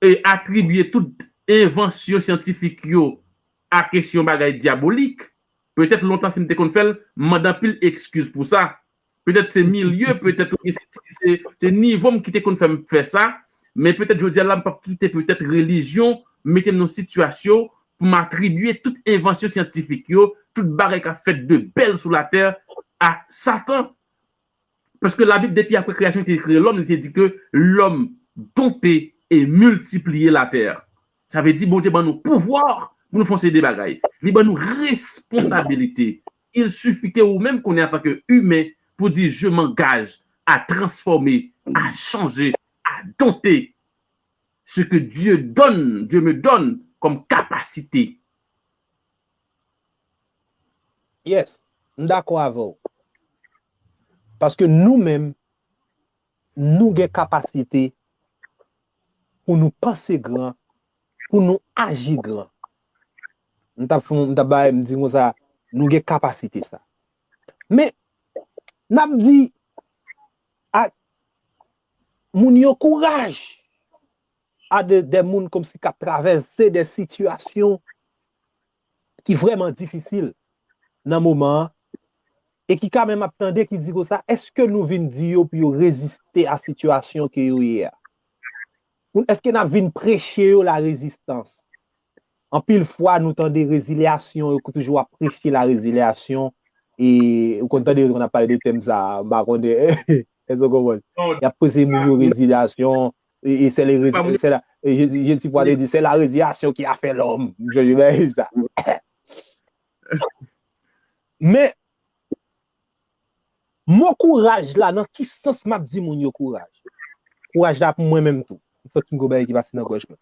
e atribye tout envansyon syantifik yo a kesyon bagay dyabolik. Petèt lontan si m te konn fè l, m mande anpil ekskiz pou sa. Petèt se milye, petèt se, se, se nivo m ki te konn fè m fè sa, men petèt jodi a la m p ap kite petèt relijyon mete m nan sitiyasyon pou m atribye tout envansyon syantifik yo, tout bagay k ap fèt de bèl sou latè a Satan. Paske Labib, depi apre kreyasyon, li te kreye lòm, li te di ke lòm dompter et multiplier la terre. Sa vle di Bondye ban nou pouvwa pou nou fè yon seri de bagay. Li ban nou responsabilite. Il suffit ke ou menm konnen antanke imen pou di je m'engage à transformer, à changer, à dompter ce que Dieu donne, Dieu me donne comme capacité. Yes, m dakò avè w. Paske nou menm, nou gen kapasite pou nou panse gran, pou nou aji gran. M t ap fè, m t ap bay, m di konsa, nou gen kapasite sa. Men, n ap di ak moun yo kouraj a de, de moun kòmsi k ap travèse de sitiyasyon ki vrèman difisil nan moman an, e ki kanmenm ap tande ki di konsa, èske nou vin di yo pou yo reziste a sitiyasyon ke yo ye a? Ou èske n ap vin preche yo la rezistans? Anpil fwa, nou tande rezilyasyon, yo toujou ap preche la rezilyasyon, e ou konn tande yo konn ap pale de tèm sa, m pa konnen, èske w konprann? Y ap preche moun yo rezilyasyon, e, e se le rezi-, se la, e Jezi, Jezi pwa te di, c'est la résignation qui a fait l'homme. Je, je, ben, sa. Men, mo kouraj la, nan ki sans m ap di moun yo kouraj? Kouraj la pou mwen menm tou. M santi m gon bagay ki pase nan gòj mwen.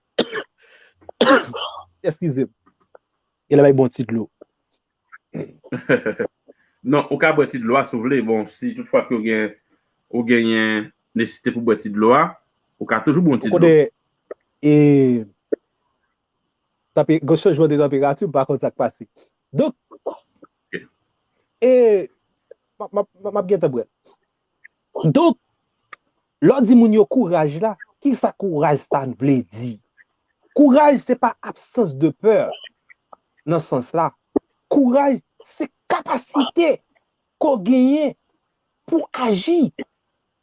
Eskize m. E la bay bon ti dlo. Non, ou ka bwè ti dlo a si w vle. Bon, si toutfwa ke ou gen, ou genyen nesesite pou bwè ti dlo a, ou ka toujou bwè yon ti dlo. Ou konnen, e, tanpe-, gen chanjman de tanperati, m pa konn sa k pase. Donk, e, m ap, m ap, m ap gentan bwè. Donk, lè w di moun yo kouraj la, ki sa kouraj sa vle di? Kouraj se pa absans de pè nan sans la. Kouraj se kapasite ke w genyen pou aji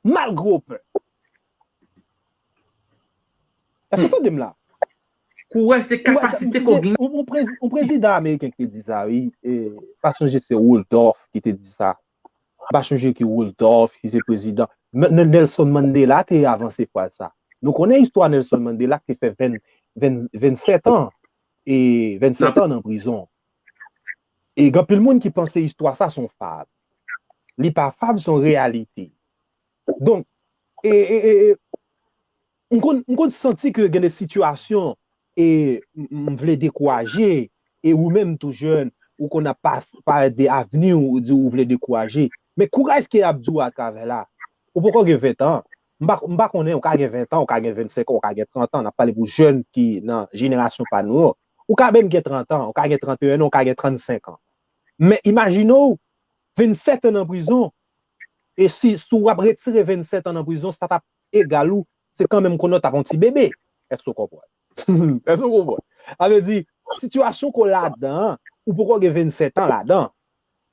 malgre w pè. Èske w tande m la? Kouraj se kapasite ke w genyen. Yon, yon prezi-, yon prezidan ameriken ki te di sa, wi. E, pa sonje se Rudolph ki te di sa. M pa sonje ki Rudolph, ki se prezidan. Men, men Nelson Mandela te avanse fraz sa. Nou konnen istwa Nelson Mandela ki te fè ven, ven, vennsèt an, e vennsèt an nan prizon. E gen anpil moun ki panse istwa sa se yon fab. Li pa fab, se yon reyalite. Donk, e, e, e, e, m konn, m konn santi ke gen de sitiyasyon e m, m vle dekouraje, e ou menm tou jèn, ou konn ap pas-, parèt de avni w, ou di ou vle dekouraje. Men kouraj ke y ap di w atravè la, ou poko gen ven an. M pa, m pa konnen, ou ka gen ven an, ou ka gen vennsenk an, ou ka gen trant an, n ap pale pou jèn ki nan jenerasyon pa nou yo. Ou ka menm gen trant an, ou ka gen tranteyen an, ou ka gen trannsenk an. Men imajine w, vennsèt an nan prizon, e si, si w ap retire vennsèt an nan prizon, sa t ap egal ou, se kanmenm konnen w t ap yon ti bebe. Èske w konprann? Èske w konprann? Sa vle di, sitiyasyon ke w ladan an, ou poko gen vennsèt an ladan.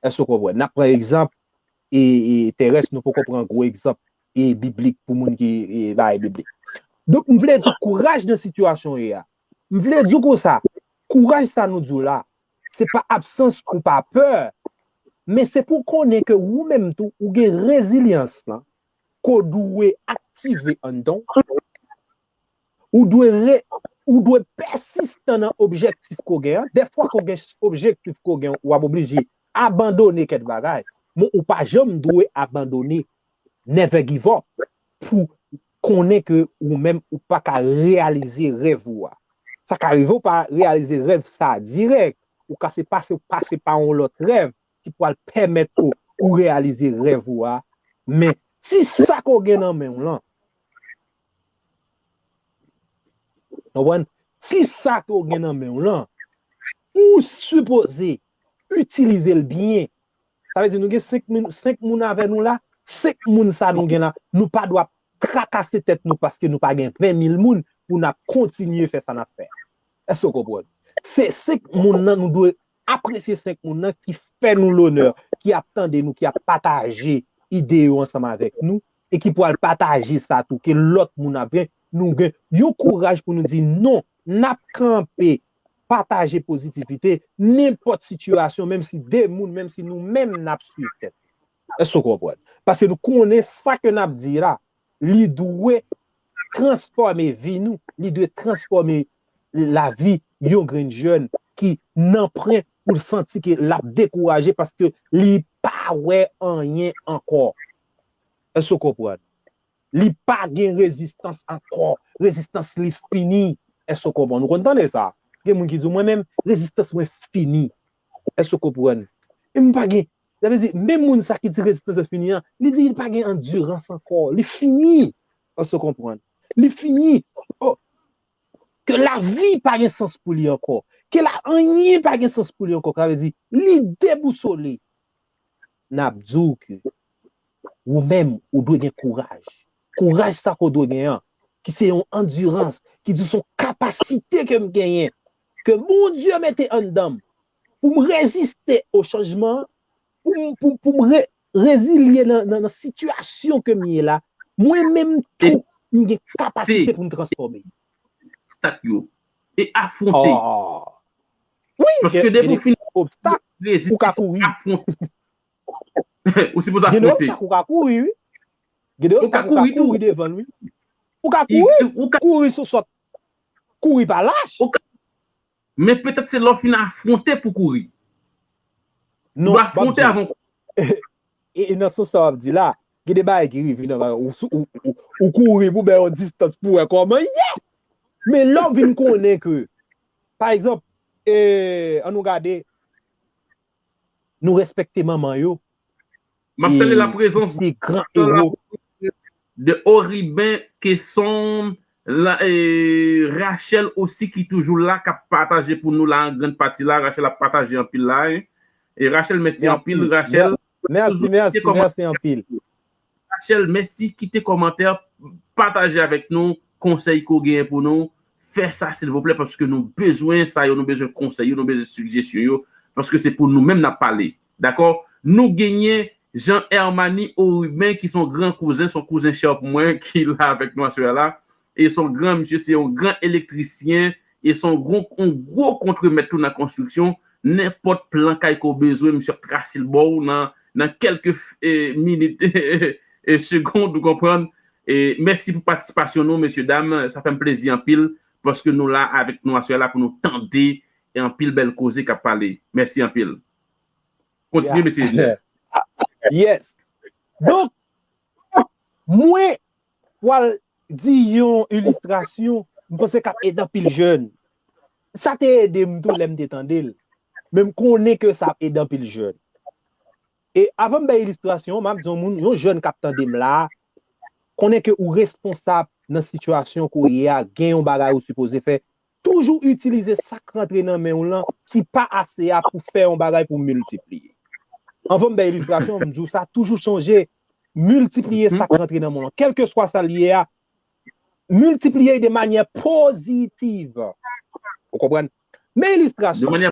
Èske w konprann? N ap pran egzanp, e, e, terès, nou poko pran gwo egzanp, e, biblik pou moun ki, e, bagay biblik. Donk, m vle di kouraj nan sitiyasyon w ye a. M vle di w konsa, kouraj sa nou di w la, se pa absans ou pa pè, men se pou w konnen ke ou menm tou, ou gen rezilyans lan, ke w dwe aktive anndan w. Ou dwe re, ou dwe pèsistan nan objektif ke w gen an. Dèfwa ke w gen objektif ke w gen, w ap oblije abandone kèk bagay. Men ou pa janm dwe abandone. Never give up. Pou konnen ke ou menm ou pa ka reyalize rèv ou a. Sa ka rive w pa reyalize rèv sa a dirèk. Ou ka se pase, pase pa yon lòt rèv ki pral pèmèt ou, ou reyalize rèv ou a. Men ti sa ke w gen nan men w lan, konprann? Ti sa ke w gen nan men w lan, ou sipoze itilize l byen. Sa vle di nou gen senk moun, senk moun avè nou la, senk moun sa nou gen la, nou pa dwe ap trakase tèt nou paske nou pa gen ven mil moun pou n ap kontinye fè sa n ap fè a. Èske w konprann? Se senk moun nan nou dwe apresye senk moun nan ki fè nou lonè, ki ap tande nou, ki ap pataje ide yo ansanm avèk nou, e ki pral pataje sa tou, ke lòt moun ap gen, nou gen yon kouraj pou nou di non, n ap kanpe, pataje pozitivite, nenpòt sitiyasyon, menm si de moun, menm si nou menm n ap swiv tèt. Èske w konprann? Paske nou konnen sa ke n ap di la, li dwe transfòme vi nou, li dwe transfòme lavi yon grenn jèn ki nan pwen pou l santi ke l ap dekouraje paske li pa wè anyen ankò. Èske w konprann? Li pa gen rezistans ankò. Rezistans li fini. Èske w konprann? Ou konn tande sa? Gen moun ki di w, mwen menm, rezistans mwen fini. Èske w konprann? E m pa gen, sa vle di, menm moun sa ki di rezistans li fini an, li di li pa gen andirans ankò. Li fini. Èske w konprann? Li fini. Oh, ke lavi pa gen sans pou li ankò. Ke la, anyen pa gen sans pou li ankò. Sa vle di, li debousole. N ap di w ke ou menm, ou dwe gen kouraj. Kouraj sa ke w dwe gen an, ki se yon andirans, ki di se yon kapasite ke m genyen, ke Bondye mete anndan m, pou m reziste o chanjman, pou m, pou, pou m re, rezilye nan, nan, nan sitiyasyon ke m ye la, mwen menm tou, m gen kapasite pou m transfòme. Obstak yo. E afwonte. Oh. Wi, Paske depi w fin obstak, ou ka kouri. Afwonte. Ou sipoze afwonte. Ou ka kouri, wi. Gen de obstak ou ka kouri devan, wi. Ou ka kouri. Ou ka kouri sou sòt. Kouri pa lach. Men petèt se lè w fin afwonte pou kouri. Non, ou dwe afwonte avan. E nan sans sa w ap di la, gen de bagay ki rive nan bagay, ou, ou, ou, ou kouri pou bay yon distans pou wè kòman l ye. Men lè w vin konnen ke, pa egzanp, e, ann nou gade, nou respekte manman yo. M ap salye la prezans de gran ewo. De Oriben, Kesson, la, e, Rachel osi ki toujou la, k ap pataje pou nou la, an grann pati la. Rachel ap pataje anpil la. E Rachel, mèsi anpil. Rachel, mèsi, mèsi, mèsi anpil. Rachel, mèsi. Kite kòmantè, pataje avèk nou konsèy ke w genyen pou nou. Fè sa, silvouplè, paske nou bezwen sa yo, nou bezwen konsèy yo, nou bezwen sijesyon yo, paske se pou nou menm n ap pale. Dakò? Nou genyen Jean Hermany Oriben, ki se yon gran kouzen, se yon kouzen chè pou mwen, ki la avèk nou aswè a la. E se yon gran misye, se yon gran elektrisyen, e se yon gwo, yon gwo kontremèt tou nan konstriksyon. Nenpòt plan kay ke w bezwen, misye ap trase l ba w nan, nan kèlke, e, minit, e, segond, ou konprann. E mèsi pou patisipasyon nou, mesye dam. Sa fè m plezi anpil, paske nou la avèk nou aswè a la pou nou tande e anpil bèl koze k ap pale. Mèsi anpil. Kontinye, mesye Edner. Yes. Donk, mwen pral di yon ilistrasyon, m panse k ap ede anpil jèn. Sa te ede m tou lè m te tande l. Men m konnen ke sa ap ede anpil jèn. E avan m bay ilistrasyon, m ap di yon moun, yon jèn k ap tande m la, konnen ke ou responsab nan sitiyasyon ke w ye a, gen yon bagay ou sipoze fè. Toujou itilize sa k rantre nan men w lan ki pa ase a pou fè yon bagay pou miltipliye. Anvan m bay ilistrasyon, m di w sa, toujou sonje miltipliye sa k rantre nan men w lan. Kèlkeswa sa l ye a, miltipliye de manyè pozitiv. Ou konprann? Men ilistrasyon.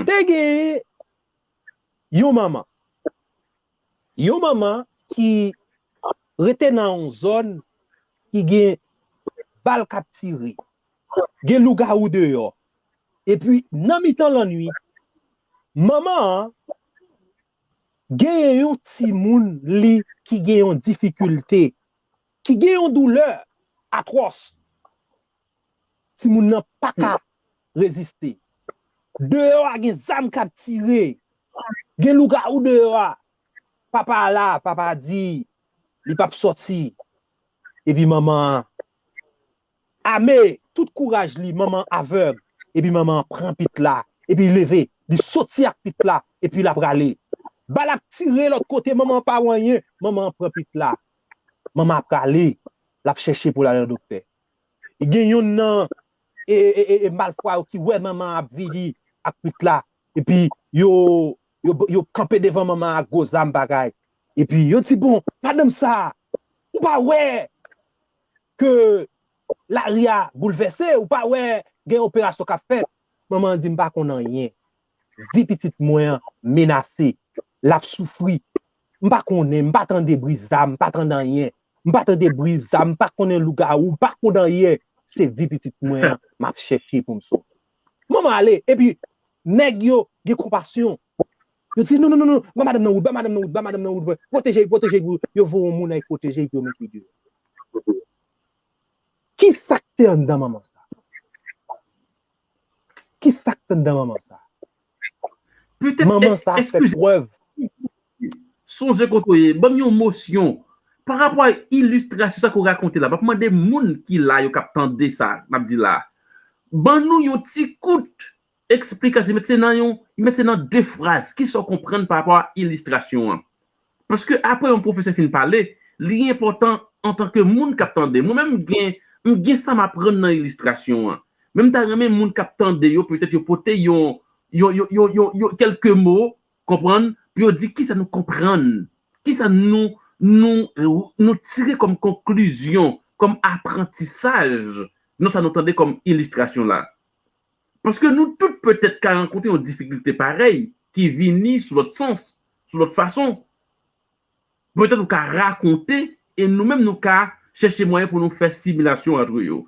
Te gen yon manman. Yon manman ki rete nan yon zòn ki gen bal k ap tire, gen lougawou deyò. Epi, nan mitan lannwit, manman an genyen yon timoun li ki gen yon difikilte, ki gen yon doulè atwòs. Timoun nan pa ka reziste. Deyò a gen zam k ap tire. Gen lougawou deyò a. Papa a la, papa a di li p ap sòti. Epi manman an ame tout kouraj li, manman an avèg. Epi manman an pran pit la. Epi li leve, li soti ak pit la. Epi l ap prale. Bal ap tire lòt kote, manman an pa wè anyen. Manman an pran pit la. Manman an prale, l ap chèche pou l al nan doktè. Gen youn nan e, e, e, e malfwa yo ki wè manman an ap vini ak pit la. Epi yo, yo, yo kanpe devan manman an ak gwo zam bagay. Epi yo di, "Bon, madanm sa, ou pa wè ke lari a boulvèse, ou pa wè gen operasyon k ap fèt?" Manman an di, "M pa konn anyen. Vi pitit mwen an menase. L ap soufri. M pa konnen, m pa tande bri zam, m pa tande anyen. M pa tande bri zam, m pa konnen lougawou, m pa konn anyen. Se vi pitit mwen an m ap chèche pou m sove." Manman ale, epi nèg yo gen konpasyon. Yo di, "Non, non, non, non, ba madanm nan wout, ba madanm nan wout, ba madanm nan wout, pwoteje l, pwoteje l," pou yo voye yon moun al pwoteje l, pou yo mete l deyò. Ki sa k te anndan manman sa? Ki sa k te anndan manman sa? Petèt, manman sa fè eskize, prèv. Sonje kote w ye, ban m yon mosyon. Pa rapò a ilistrasyon sa ke w rakonte la, m ap mande moun ki la yo k ap tande sa n ap di la, ban nou yon ti kout eksplikasyon, met se nan yon, met se nan de fraz, kisa w konprann pa rapò a ilistrasyon an? Paske apre yon pwofesè fin pale, li enpòtan antanke moun k ap tande. Mwen menm, m gen, m gen sa m aprann nan ilistrasyon an. Men m ta renmen moun k ap tande yo, petèt yo pote yon, yon, yon, yon, yon, yon kèlke mo, konprann, pou yo di kisa nou konprann, kisa nou, nou, nou tire kòm konklizyon, kòm aprantisaj nan sa nou tande kòm ilistrasyon la. Paske nou tout petèt ka rankontre yon difikilte parèy ki vini sou lòt sans, sou lòt fason. Petèt ou ka rakonte e nou menm nou ka chèche mwayen pou nou fè similasyon ant yo.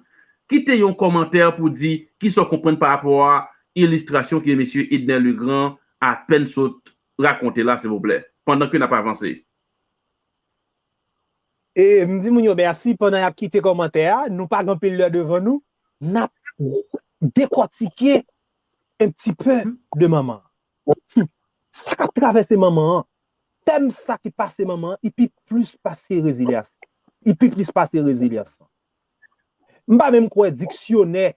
Kite yon kòmantè pou di kisa w konprann pa rapò a ilistrasyon ke mesye Edner Legrand apèn sot rakonte la, silvouplè, pandan ke n ap avanse. E m di moun yo mèsi pandan y ap kite kòmantè a. Nou pa gen anpil lè devan nou. N ap dekòtike un petit peu de manman an. Hmm. Sa k ap travèse manman an. Tèm sa ki pase manman an, li pi plis pase rezilyans. Li pi plis pase rezilyans. M pa menm kwè diksyonè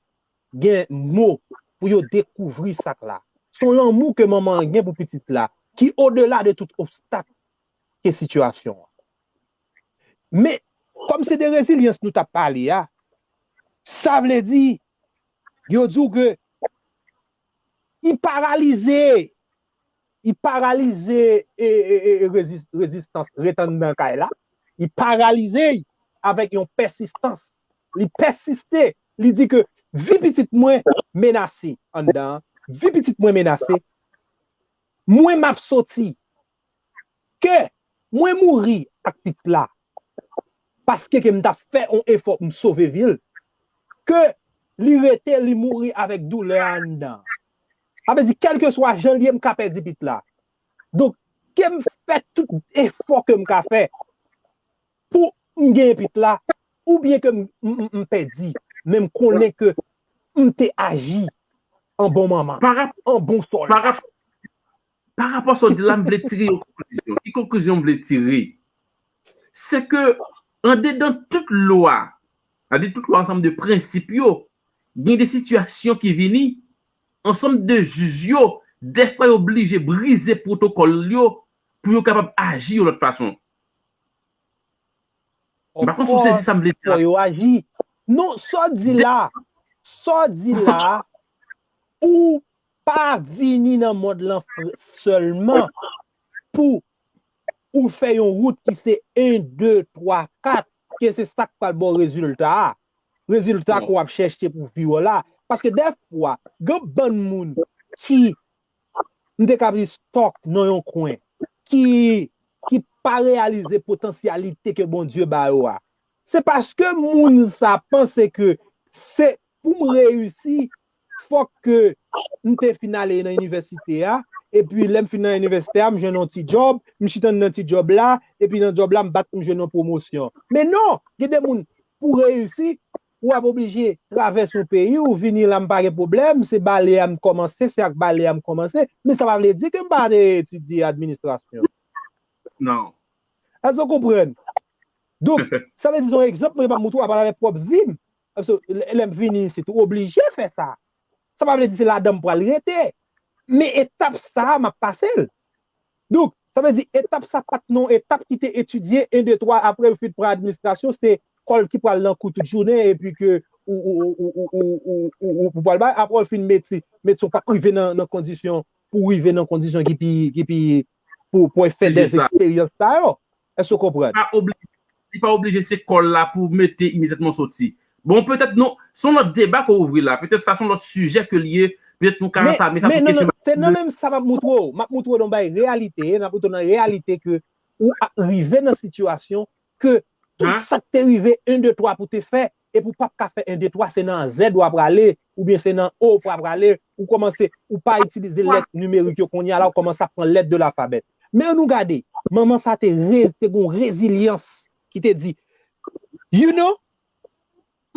gen mo pou yo dekouvri sa k la. Se yon lanmou ke manman an gen pou pitit la, ki odela de tout obstak ke sitiyasyon an. Men, kòm se de rezilyans nou t ap pale a, sa vle di, yo di w ke li paralize, li paralize e, e, e, e rezis-, rezistans ret anndan kay la, li paralize avèk yon pèsistans. Li pèsiste, li di ke vi pitit mwen menase anndan an, vi pitit mwen menase, mwen m ap soti, ke mwen mouri ak pit la, paske ke m t ap fè yon efò pou m sove vi l, ke li rete, li mouri avèk doulè anndan. Sa vle di, kèlkeswa jan l ye, m ka pèdi pit la. Donk, ke m fè tout efò ke m ka fè pou m genyen pit la, oubyen ke m, m, m, m pèdi, men m konnen ke m te aji an bon manman, pa rap-, an bon sòlda. Pa rap-, pa rapò sa w di la, m vle tire yon konklizyon. Ki konklizyon m vle tire? Se ke, andedan tout lwa, sa vle di tout lwa, ansanm de prensip yo, gen de sitiyasyon ki vini, ansanm de jij yo, dèfwa yo blije brize pwotokòl yo pou yo kapab aji yon lòt fason. M pa konn si w sezi sa m vle di la. Fò yo aji. Non, sa w di la, sa w di la, ou pa vini nan mond lan fr-, sèlman pou ou fè yon wout ki se en, de, twa, kat, ke se sa k pral ba w rezilta a. Rezilta ke w ap chèche pou vi w la. Paske dèfwa, gen bann moun ki, m te ka di, stuck nan yon kwen, ki, ki pa reyalize potansyalite ke Bondye ba yo a. Se paske moun sa panse ke se pou m reyisi, fòk ke m te fin ale nan inivèsite a, epi lè m fin nan inivèsite a, m jwenn yon ti djòb, m chita nan ti djòb la, epi nan djòb la, m bat pou m jwenn yon pwomosyon. Men non, gen de moun, pou reyisi, w ap oblije travèse yon peyi, ou vini la, m pa gen pwoblèm, se bale a m kòmanse, se ak bale a m kòmanse, men sa pa vle di ke m pa te etidye administrasyon. Non. Èske w konprann? Donk, sa vle di, se yon egzanp mwen kapab montre w atravè pwòp vi m. Paske lè, lè m vini isit, ou oblije fè sa. Sa pa vle di se ladan m pral rete. Men etap sa a, m ap pase l. Donk, sa vle di etap sa pa t nan etap ki te etidye, en, de, twa, apre ou fin pran administrasyon, se kòl ki pral nan kou tout jounen, epi ke ou, ou, ou, ou, ou, ou, ou, ou pral bay, apre ou fin mete, mete w p ap rive nan, nan kondisyon, pou rive nan kondisyon ki pi, ki pi, pou, pou fè Oblije dèz sa. Eksperyans sa yo. Èske w konprann? Pa oblije, li pa oblije se kòl la pou mete imedyatman soti. Bon, petèt nou, se yon lòt deba ke w ouvri la. Petèt sa se yon lòt sijè ke l ye. Petèt nou ka Men, antame sa men sou non, kesyon non, se nan menm sa m ap montre w. M ap montre w yon bagay reyalite, n ap montre w nan reyalite ke ou ap rive nan sitiyasyon ke tout Hein? sa k te rive en, de, twa pou te fè, epi w p ap ka fè en, de, twa, se nan Z w ap prale, oubyen se nan O w ap prale, ou kòmanse, ou pa itilize lèt nimerik yo kounye a la, ou kòmanse ap pran lèt de lalfabè. Men ann nou gade, manman sa te, re, te gen yon rezilyans ki te di, you know,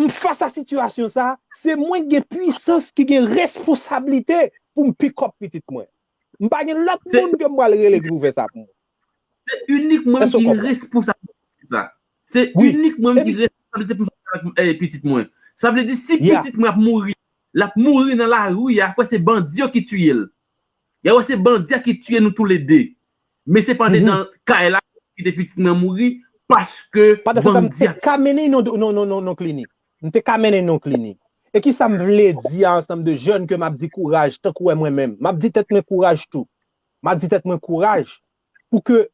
m fas a sitiyasyon sa, se mwen ki gen pwisans, ki gen responsablite pou m pick up pitit mwen. M pa gen lòt Se- moun ke m pral rele ki pou fè sa pou mwen. Se inik mwen Èske w ki konprann? Responsab sa. Se Wi. Inik mwen ki Epi- Responsab pou sa avèk, eh, pitit mwen. Sa vle di si Yeah. Pitit mwen ap mouri, l ap mouri nan lari a, kwè se bandi yo ki tiye l. Y a wè se bandi a ki tiye nou toulede. Men se pa Mhm. nan kay la ki te pitit mwen mouri paske Pandan tan m bandi a te ka mennen yon, yon, yon, yon, yon klinik. M te ka mennen yon klinik. E ki sa m vle di a ansanm de jèn ke m ap di kouraj, tankou wè mwen menm. M ap di tèt mwen kouraj tou. M ap di tèt mwen kouraj pou ke,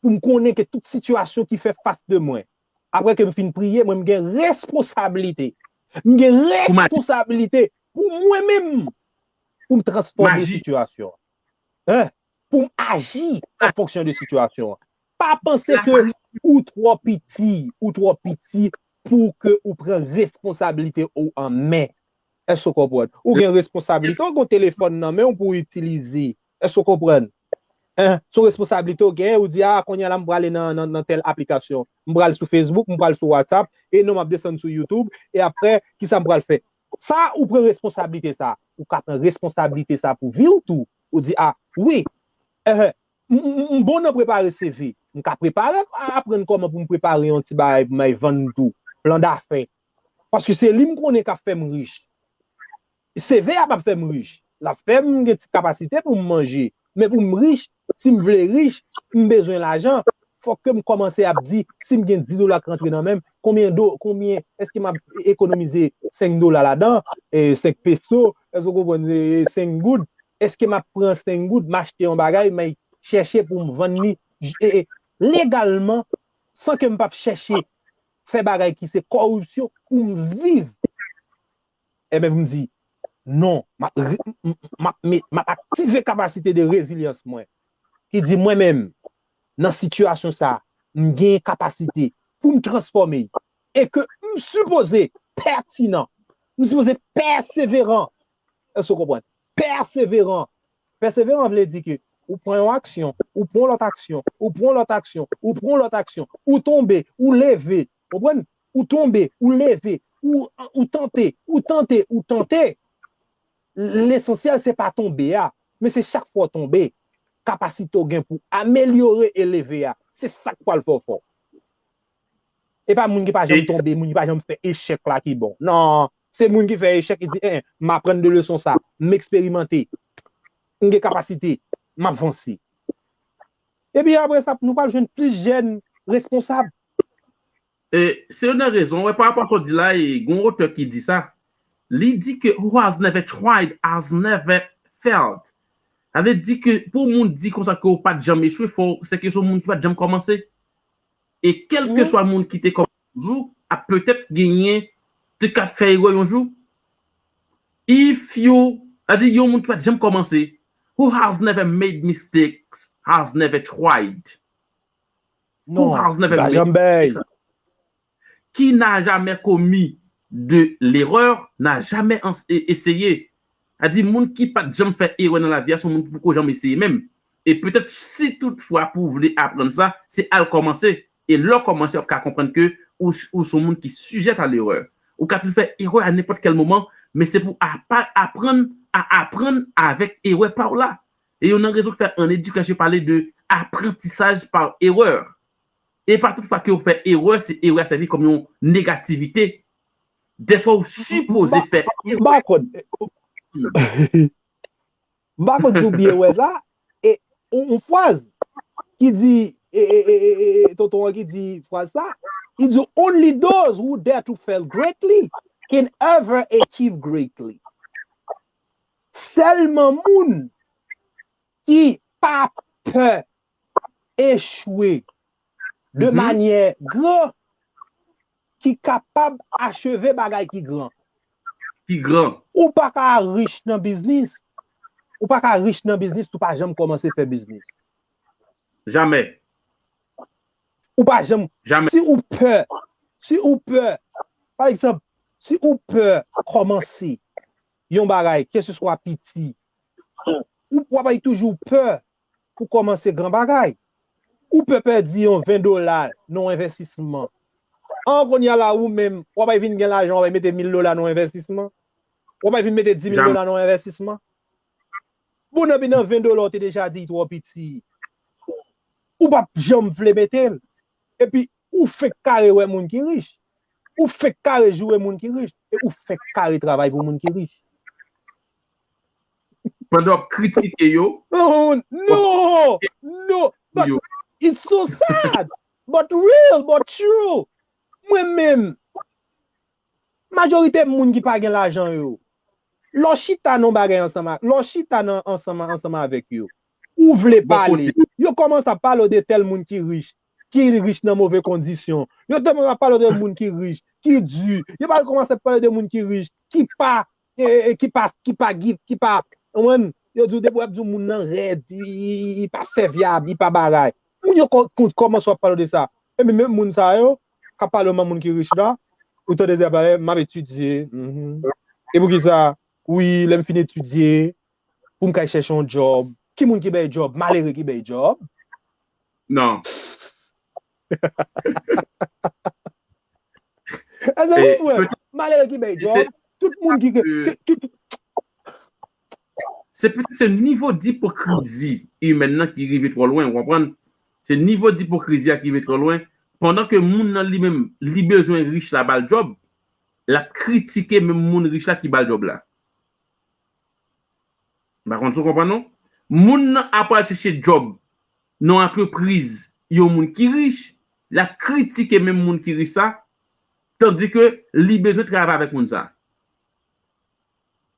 pou m konnen ke tout sitiyasyon ki fè fas de mwen. Apre ke m fin priye, mwen m gen responsablite. M gen Pou m aji. Responsablite pou mwen menm. Pou m transfòme Maji. Sitiyasyon. Hein? Pou m aji an fonksyon de sitiyasyon an. Pa panse La ke ou twò piti, ou twò piti pou ke ou pran responsablite ou an men. Èske w konprann? Ou gen responsablite, ou gen telefòn nan men w pou w itilize. Èske w konprann? Hein? Se yon responsablite ou gen, ou di, a, kounye a la, m prale nan, nan, nan tèl aplikasyon. M pral sou Facebook, m pral sou WhatsApp, e non, m ap desann sou YouTube, e apre, ki sa m pral fè? Sa, ou pran responsablite sa. Ou ka pran responsablite sa pou vi w tou. Ou di, a, wi, eh, m, m, m bon nan prepare C V. M ka prepare, a, aprann kòman pou m prepare yon ti bagay pou m al vann tou. Plan dafè. Paske se li m konnen k ap fè m rich. C V a p ap fè m rich. L ap fè m gen ti kapasite pou m manje. Men pou m rich, si m vle rich, m bezwen lajan. Fòk ke m kòmanse ap di, si m gen dis dola k rantre nan men m, konbyen do, konbyen, èske m ap ekonomize senk dola ladan, e senk peso, èske w konprann, e senk goud, èske m ap pran senk goud, m achte yon bagay, m al chèche pou m vann li, e, e, legalman, san ke m p ap chèche fè bagay ki se kòripsyon pou m viv. Ebyen, pou m di, non, m ap re, m, m, m ap met, m ap aktive kapasite de rezilyans mwen, ki di mwen menm, nan sitiyasyon sa, m gen kapasite pou m transfòme, e ke m sipoze pètinan, m sipoze pèseveran. Èske w konprann? Pèseveran. Pèseveran vle di ke ou pran yon aksyon, ou pran yon lòt aksyon, ou pran yon lòt aksyon, ou pran yon lòt aksyon, ou tonbe, ou leve, ou konprann? Ou tonbe, ou leve, ou, ou tante, ou tante, ou tante. Lesansyèl, se pa tonbe a, men se chak fwa w tonbe, kapasite w gen pou amelyore e leve a, se sa k pral fè w fò. E pa moun ki pa janm tonbe, moun ki pa janm fè echèk la ki bon. Non, se moun ki fè echèk, ki di, en, m aprann de leson sa, m eksperimante, m gen kapasite, m ap vanse. Epi apre sa, nou pral jwenn plis jèn responsab. E, se youn nan rezon, wè, pa rapò a sa w di la, e, gen yon otè ki di sa. Li di ke who has never tried has never failed. Sa vle di ke pou moun di konsa ke w pa t janm echwe, fò, se ke se yon moun ki pa t janm kòmanse. E kèlkeswa moun ki te kòmanse yon jou, ap petèt genyen, te ka fè erè yon jou. If you, sa di yon moun ki pa t janm kòmanse, who has never made mistakes has never tried. Non, Who has li never pa made janm bay. mistakes? qui n'a jamais commis de l'erreur n'a jamais essayé. A di, moun ki pa t janm fè erè nan lavi a, se yon moun ki poko janm eseye menm. E petèt, si toutfwa pou w vle aprann sa, se al kòmanse. E lè w kòmanse, w ap ka konprann ke ou, ou se yon moun ki sijè a lerè. Ou ka toujou fè erè a nenpòt kèl moman, men se pou apa, aprann a aprann avèk erè pa w la. E youn nan rezon ki fè an edikasyon yo pale de apprentissage par erreur. E pa tout fwa ke w fè erè, se erè a sèvi kòm yon negativite. Dèfwa, w sipoze fè erè. M pa konn. M pa konn si w byen wè sa. E yon, yon fraz ki di, e, e, e, e, e, tonton an ki di fraz sa, li di, "Only those who dare to fail greatly can ever achieve greatly." Sèlman moun ki pa pè echwe de manyè gran ki kapab acheve bagay ki gran. Ki gran. Ou pa ka rich nan biznis. Ou pa ka rich nan biznis si w pa janm kòmanse fè biznis. Jamè. Ou pa janm. Jamè. Si ou pè, si ou pè, pa egzanp, si ou pè kòmanse yon bagay, keseswa piti, ou, w ap toujou pè pou kòmanse gran bagay. Ou pè pèdi yon ven dola nan yon envestisman. An, kounye a la, ou menm, w ap vin gen lajan, w ap mete mil dola nan yon envestisman. W ap vin mete dis mil dola nan yon envestisman. Bon, nan, nan ven dola, w te deja di l twò piti. Ou p ap janm vle mete l. Epi, ou fenk kare wè moun ki rich. Ou fenk kare joure moun ki rich. E ou fenk kare travay pou moun ki rich. Pandan w ap kritike yo. No, no, no. But it's so sad. But real, but true. Mwen menm, majorite moun ki pa gen lajan yo, lè w chita nan bagay ansanm, lè w chita nan ansanm, ansanm avèk yo, ou vle pale. Yo kòmanse ap pale w de tèl moun ki rich, ki rich nan move kondisyon. Yo kòmanse ap pale w de moun ki rich, ki di. Yo pa kòmanse ap pale w de moun ki rich, ki pa e, e, ki pa, ki pa give, ki pa, konprann, yo di w depi w ap di w moun nan rèd, li, li, li pa sèvyab, li pa bagay. Moun yo kò-, kò-, kòmanse w ap pale w de sa. Epi menm moun sa yo, k ap pale w man moun ki rich la, ou tande y ap pale, "M ap etidye, mhm. E poukisa?" "Wi, lè m fin etidye, pou m kay chèche yon djòb." Ki moun ki bay djòb? Malere ki bay djòb. Non. Èske w konprann? Malere ki bay djòb, tout moun ki, ki, ki, se petèt se nivo dipokrizi imèn nan ki rive twò lwen, ou konprann? Se nivo dipokrizi a ki rive twò lwen. Pandan ke moun nan li menm, li bezwen rich la ba l djòb, l ap kritike menm moun rich la ki ba l djòb la. M pa konn si w konprann non. Moun nan ap al chèche djòb nan antrepriz yon moun ki rich, l ap kritike menm moun ki rich sa, tandi ke li bezwen travay avèk moun sa.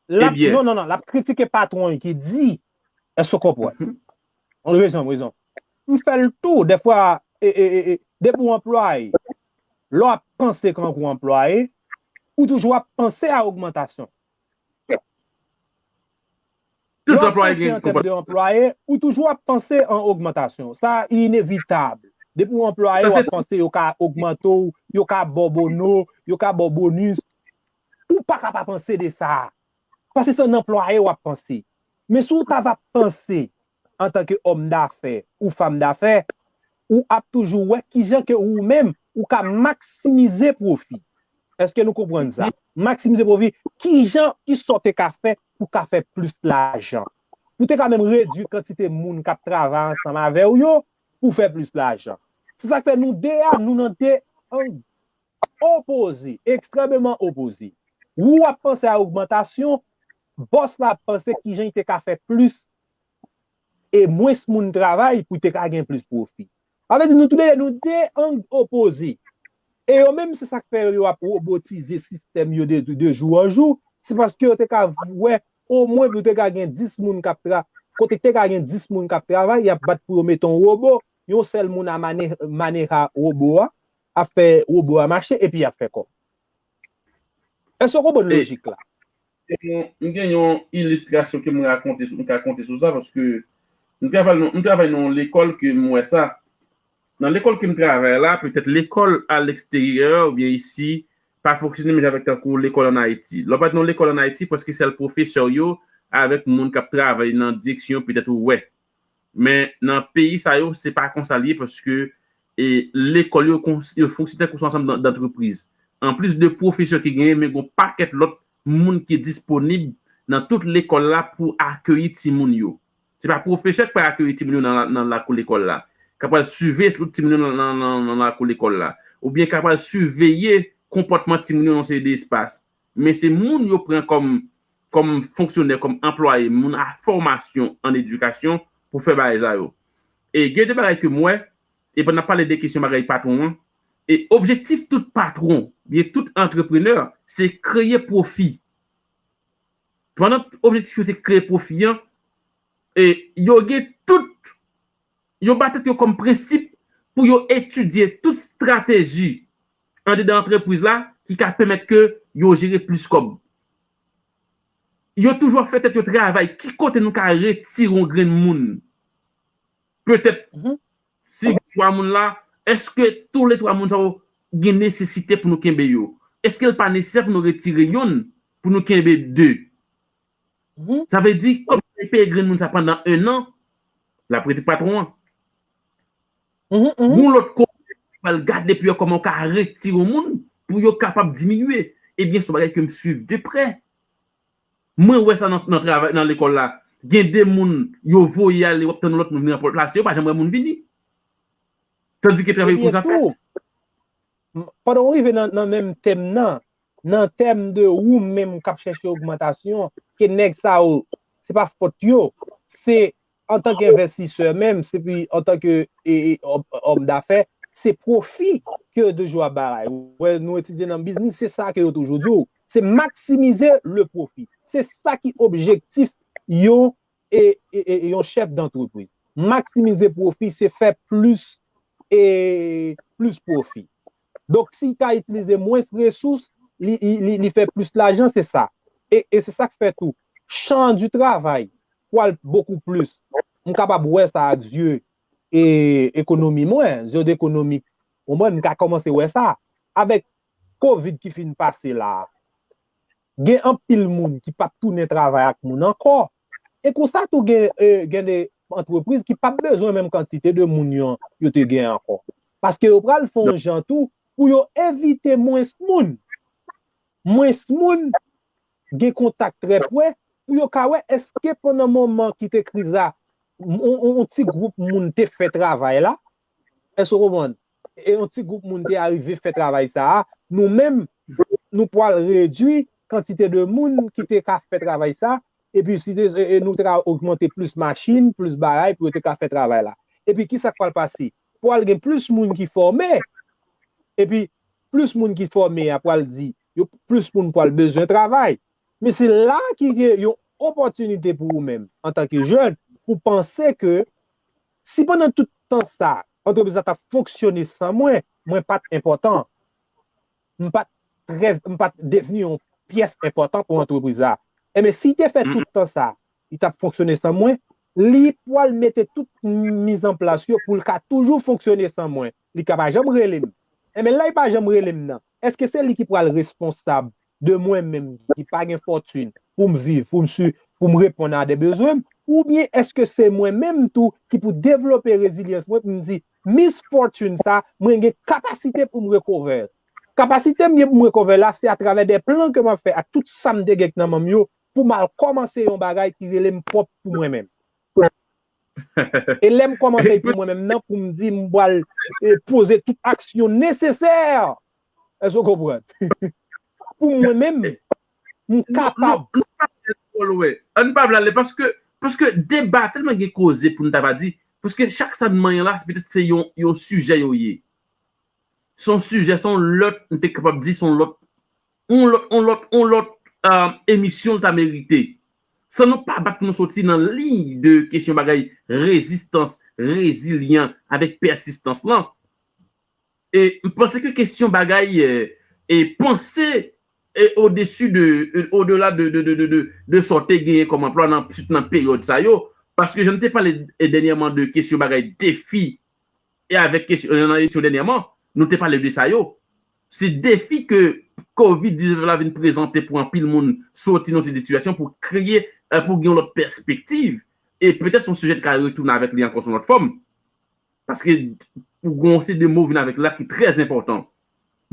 L ap, non, non, non, l ap kritike patwon ki di, èske w konprann? Rezon, rezon. M fè l tou, dèfwa, e, e, e, e, depi w anplwaye, lè w ap panse kankou anplwaye, ou toujou ap panse a ogmantasyon. Tout anplwaye gen konpòtman. Lè w ap panse an tèm de anplwaye, ou toujou ap panse an ogmantasyon. Sa inevitab. Depi w anplwaye, w ap panse yo ka ogmante w, yo ka ba w bono, yo ka ba w bonis. Ou pa ka pa panse de sa. Paske se an anplwaye w ap panse. Men si w ta va panse antanke òm dafè ou fanm dafè, ou ap toujou wè kijan ke ou menm, ou ka maksimize pwofi. Èske nou konprann sa? Maksimize pwofi, kijan, kisa w te ka fè pou w ka fè plis lajan? Pou w te ka menm redui kantite moun k ap travay ansanm avè w yo pou w fè plis lajan. Se sa k fè nou de a, nou nan de ang opoze, ekstrèmeman opoze. Ou ap panse a ogmantasyon, bòs la ap panse kijan li te ka fè plis e mwens moun travay pou te ka gen plis pwofi. Sa vle di nou tou de, nou de ang opoze. E yo menm, se sa k fè yo ap wobotize sistèm yo de, de jou an jou. Se paske yo te ka wè, omwen pou te ka gen dis moun k ap tra-, kote te ka gen dis moun k ap travay, y ap bat pou yo mete yon wobo, yon sèl moun a mane-, maneja wobo a, ap fè wobo a mache, epi y ap fè kòb. Èske w konprann lojik la? M gen yon ilistrasyon ke m rakonte sou, m ka konte sou sa, paske m travay nan, m travay nan yon lekòl ke m wè sa. Nan lekòl ke m travay la, petèt lekòl a leksteryè oubyen isi pa fonksyone menm jan avèk tankou lekòl ann Ayiti. Lè w pa nan lekòl ann Ayiti, prèske sèl pwofesè yo avèk moun k ap travay nan direksyon yo petèt ou wè. Men nan peyi sa yo, se pa konsa l ye paske e, lekòl yo, yo fonksyone tankou se yon ansanm dantrepriz. Anplis de pwofesè ki genyen, men gen yon pakèt lòt moun ki disponib nan tout lekòl la pou akeyi timoun yo. Se pa pwofesè k pral akeyi timoun yo nan, nan lakou lekòl la, k ap pral siveye tout timoun yo nan, nan, nan, nan lakou lekòl la, oubyen k ap pral siveye konpòtman timoun yo nan seri de espas. Men se moun yo pran kòm, kòm fonksyonè, kòm anplwaye, moun a fòmasyon an edikasyon pou fè bagay sa yo. E gen de bagay ke m wè, e pandan n ap pale de kesyon bagay patwon an, e objektif tout patwon, byen tout antreprenè, se kreye pwofi. Pandan objektif yo se kreye pwofi an, e yo gen tout, yo ba tèt yo kòm prensip pou yo etidye tout estrateji andedan antrepriz la ki ka pèmèt ke yo jere plis kòb. Yo toujou ap fè tèt yo travay. Ki kote nou ka retire yon grenn moun? Petèt, si gen twa moun la, èske toulètwa moun sa yo gen nesesite pou nou kenbe yo? Èske l pa nesesè pou nou retire yonn pou nou kenbe de? Sa vle di, kòm yo peye grenn moun sa pandan en an, l ap rete patwon an. Yon lòt kote, yo pral gade pou yo kòman yo ka retire yon moun pou yo kapab diminye. Ebyen, se yon bagay ke m swiv de prè. Mwen wè sa nan, nan travay, nan lekòl la. Gen de moun yo voye ale, w ap tann yon lòt moun vin ranplase yo, pa janm wè moun vini. Tandike travay konsa fèt. Pandan w rive nan, nan menm tèm nan, nan tèm de ou menm k ap chèche ogmantasyon, ke nèg sa yo, se pa fòt yo, se antanke envestisè menm, epi antanke e, e, òm, òm dafè, se pwofi ke yo toujou ap bay. Wè, nou etidye nan biznis, se sa ke yo toujou di w. Se maksimize le pwofi. Se sa ki objektif yon, e, e, e, yon chèf dantrepriz. Maksimize pwofi, se fè plis, e, plis pwofi. Donk, si l ka itilize mwens resous, li, li, li, li fè plis lajan, se sa. E, e se sa k fè tou, chan di travay pral bokou plis. M kapab wè sa ak zye e, ekonomi mwen, zye ekonomik. Ou konprann, m ka kòmanse wè sa. Avèk kovid ki fin pase la a, gen anpil moun ki p ap tounen travay ak moun ankò. E konsa tou gen, e, gen de antrepriz ki p ap bezwen menm kantite de moun yo, yo te gen ankò. Paske yo pral fè yon jan tou pou yo envite mwens moun. Mwens moun gen kontak trè prè pou yo ka wè èske pandan moman ki te kriz la, yon, yon, yon ti gwoup moun te fè travay la. Èske w konprann? E yon ti gwoup moun te arive fè travay sa a, nou menm, nou pral redui kantite de moun ki te ka fè travay sa, epi si te, e, e nou te ka ogmante plis machin, plis bagay pou yo te ka fè travay la. Epi kisa k pral pase? Pral gen plis moun ki fòme. Epi plis moun ki fòme a pral di, yo, plis moun pral bezwen travay. Men se la ki gen yon opòtinite pou ou menm, antanke jèn, pou panse ke si pandan tout tan sa, antrepriz la t ap fonksyone san mwen, mwen pa t enpòtan. M pa t trè, m pa t devni yon pyès enpòtan pou antrepriz la. Enben, si l te fè tout tan sa, li t ap fonksyone san mwen, li pral mete tout mizanplas yo pou l ka toujou fonksyone san mwen. Li ka pa janm rele m. Enben, lè l pa janm rele m nan, èske se li ki pral responsab de mwen menm ki pa gen fòtin pou m viv, pou m si, pou m reponn a de bezwen m, oubyen èske se mwen menm tou ki pou devlope rezilyans mwen pou m di, misfòtin sa, mwen gen kapasite pou m rekòvè l. Kapasite m gen pou m rekòvè l la, se atravè de plan ke m ap fè ak tout sa m te gen nan men m yo, pou m al kòmanse yon bagay ki rele m pwòp pou mwen menm. E lè m kòmanse pou mwen menm nan, pou m di m pral, e, poze tout aksyon nesesè. Èske w konprann? Pou mwen menm, m kapab. Ann pa pral ale, paske, paske deba tèlman gen koze pou n ta va di, paske chak sa n manyen la, se petèt se yon, yon sijè yo ye. Se yon sijè, se yon lòt, m te kapab di, se yon lòt, yon lòt, yon lòt, yon lòt, e, emisyon l ta merite. San nou pa bat pou nou soti nan liy de kesyon bagay rezistans, rezilyan, avèk pèsistans lan. E m panse ke kesyon bagay, e, e panse, e, odesi de, e, odela de, de, de, de, de, de sa w te genyen kòm anplwa nan, sitou nan peryòd sa yo. Paske jan n te pale, e, dènyèman de kesyon bagay defi e avèk kesyon, nan edisyon dènyèman, nou te pale de sa yo. Se defi ke kovid diznèf la vin prezante pou anpil moun soti nan se sitiyasyon pou kreye, eh, pou gen yon lòt pèspektiv. E petèt se yon sijè n ka retounen avèk li ankò sou yon lòt fòm. Paske pou gon se de mo vin avèk la ki trè enpòtan.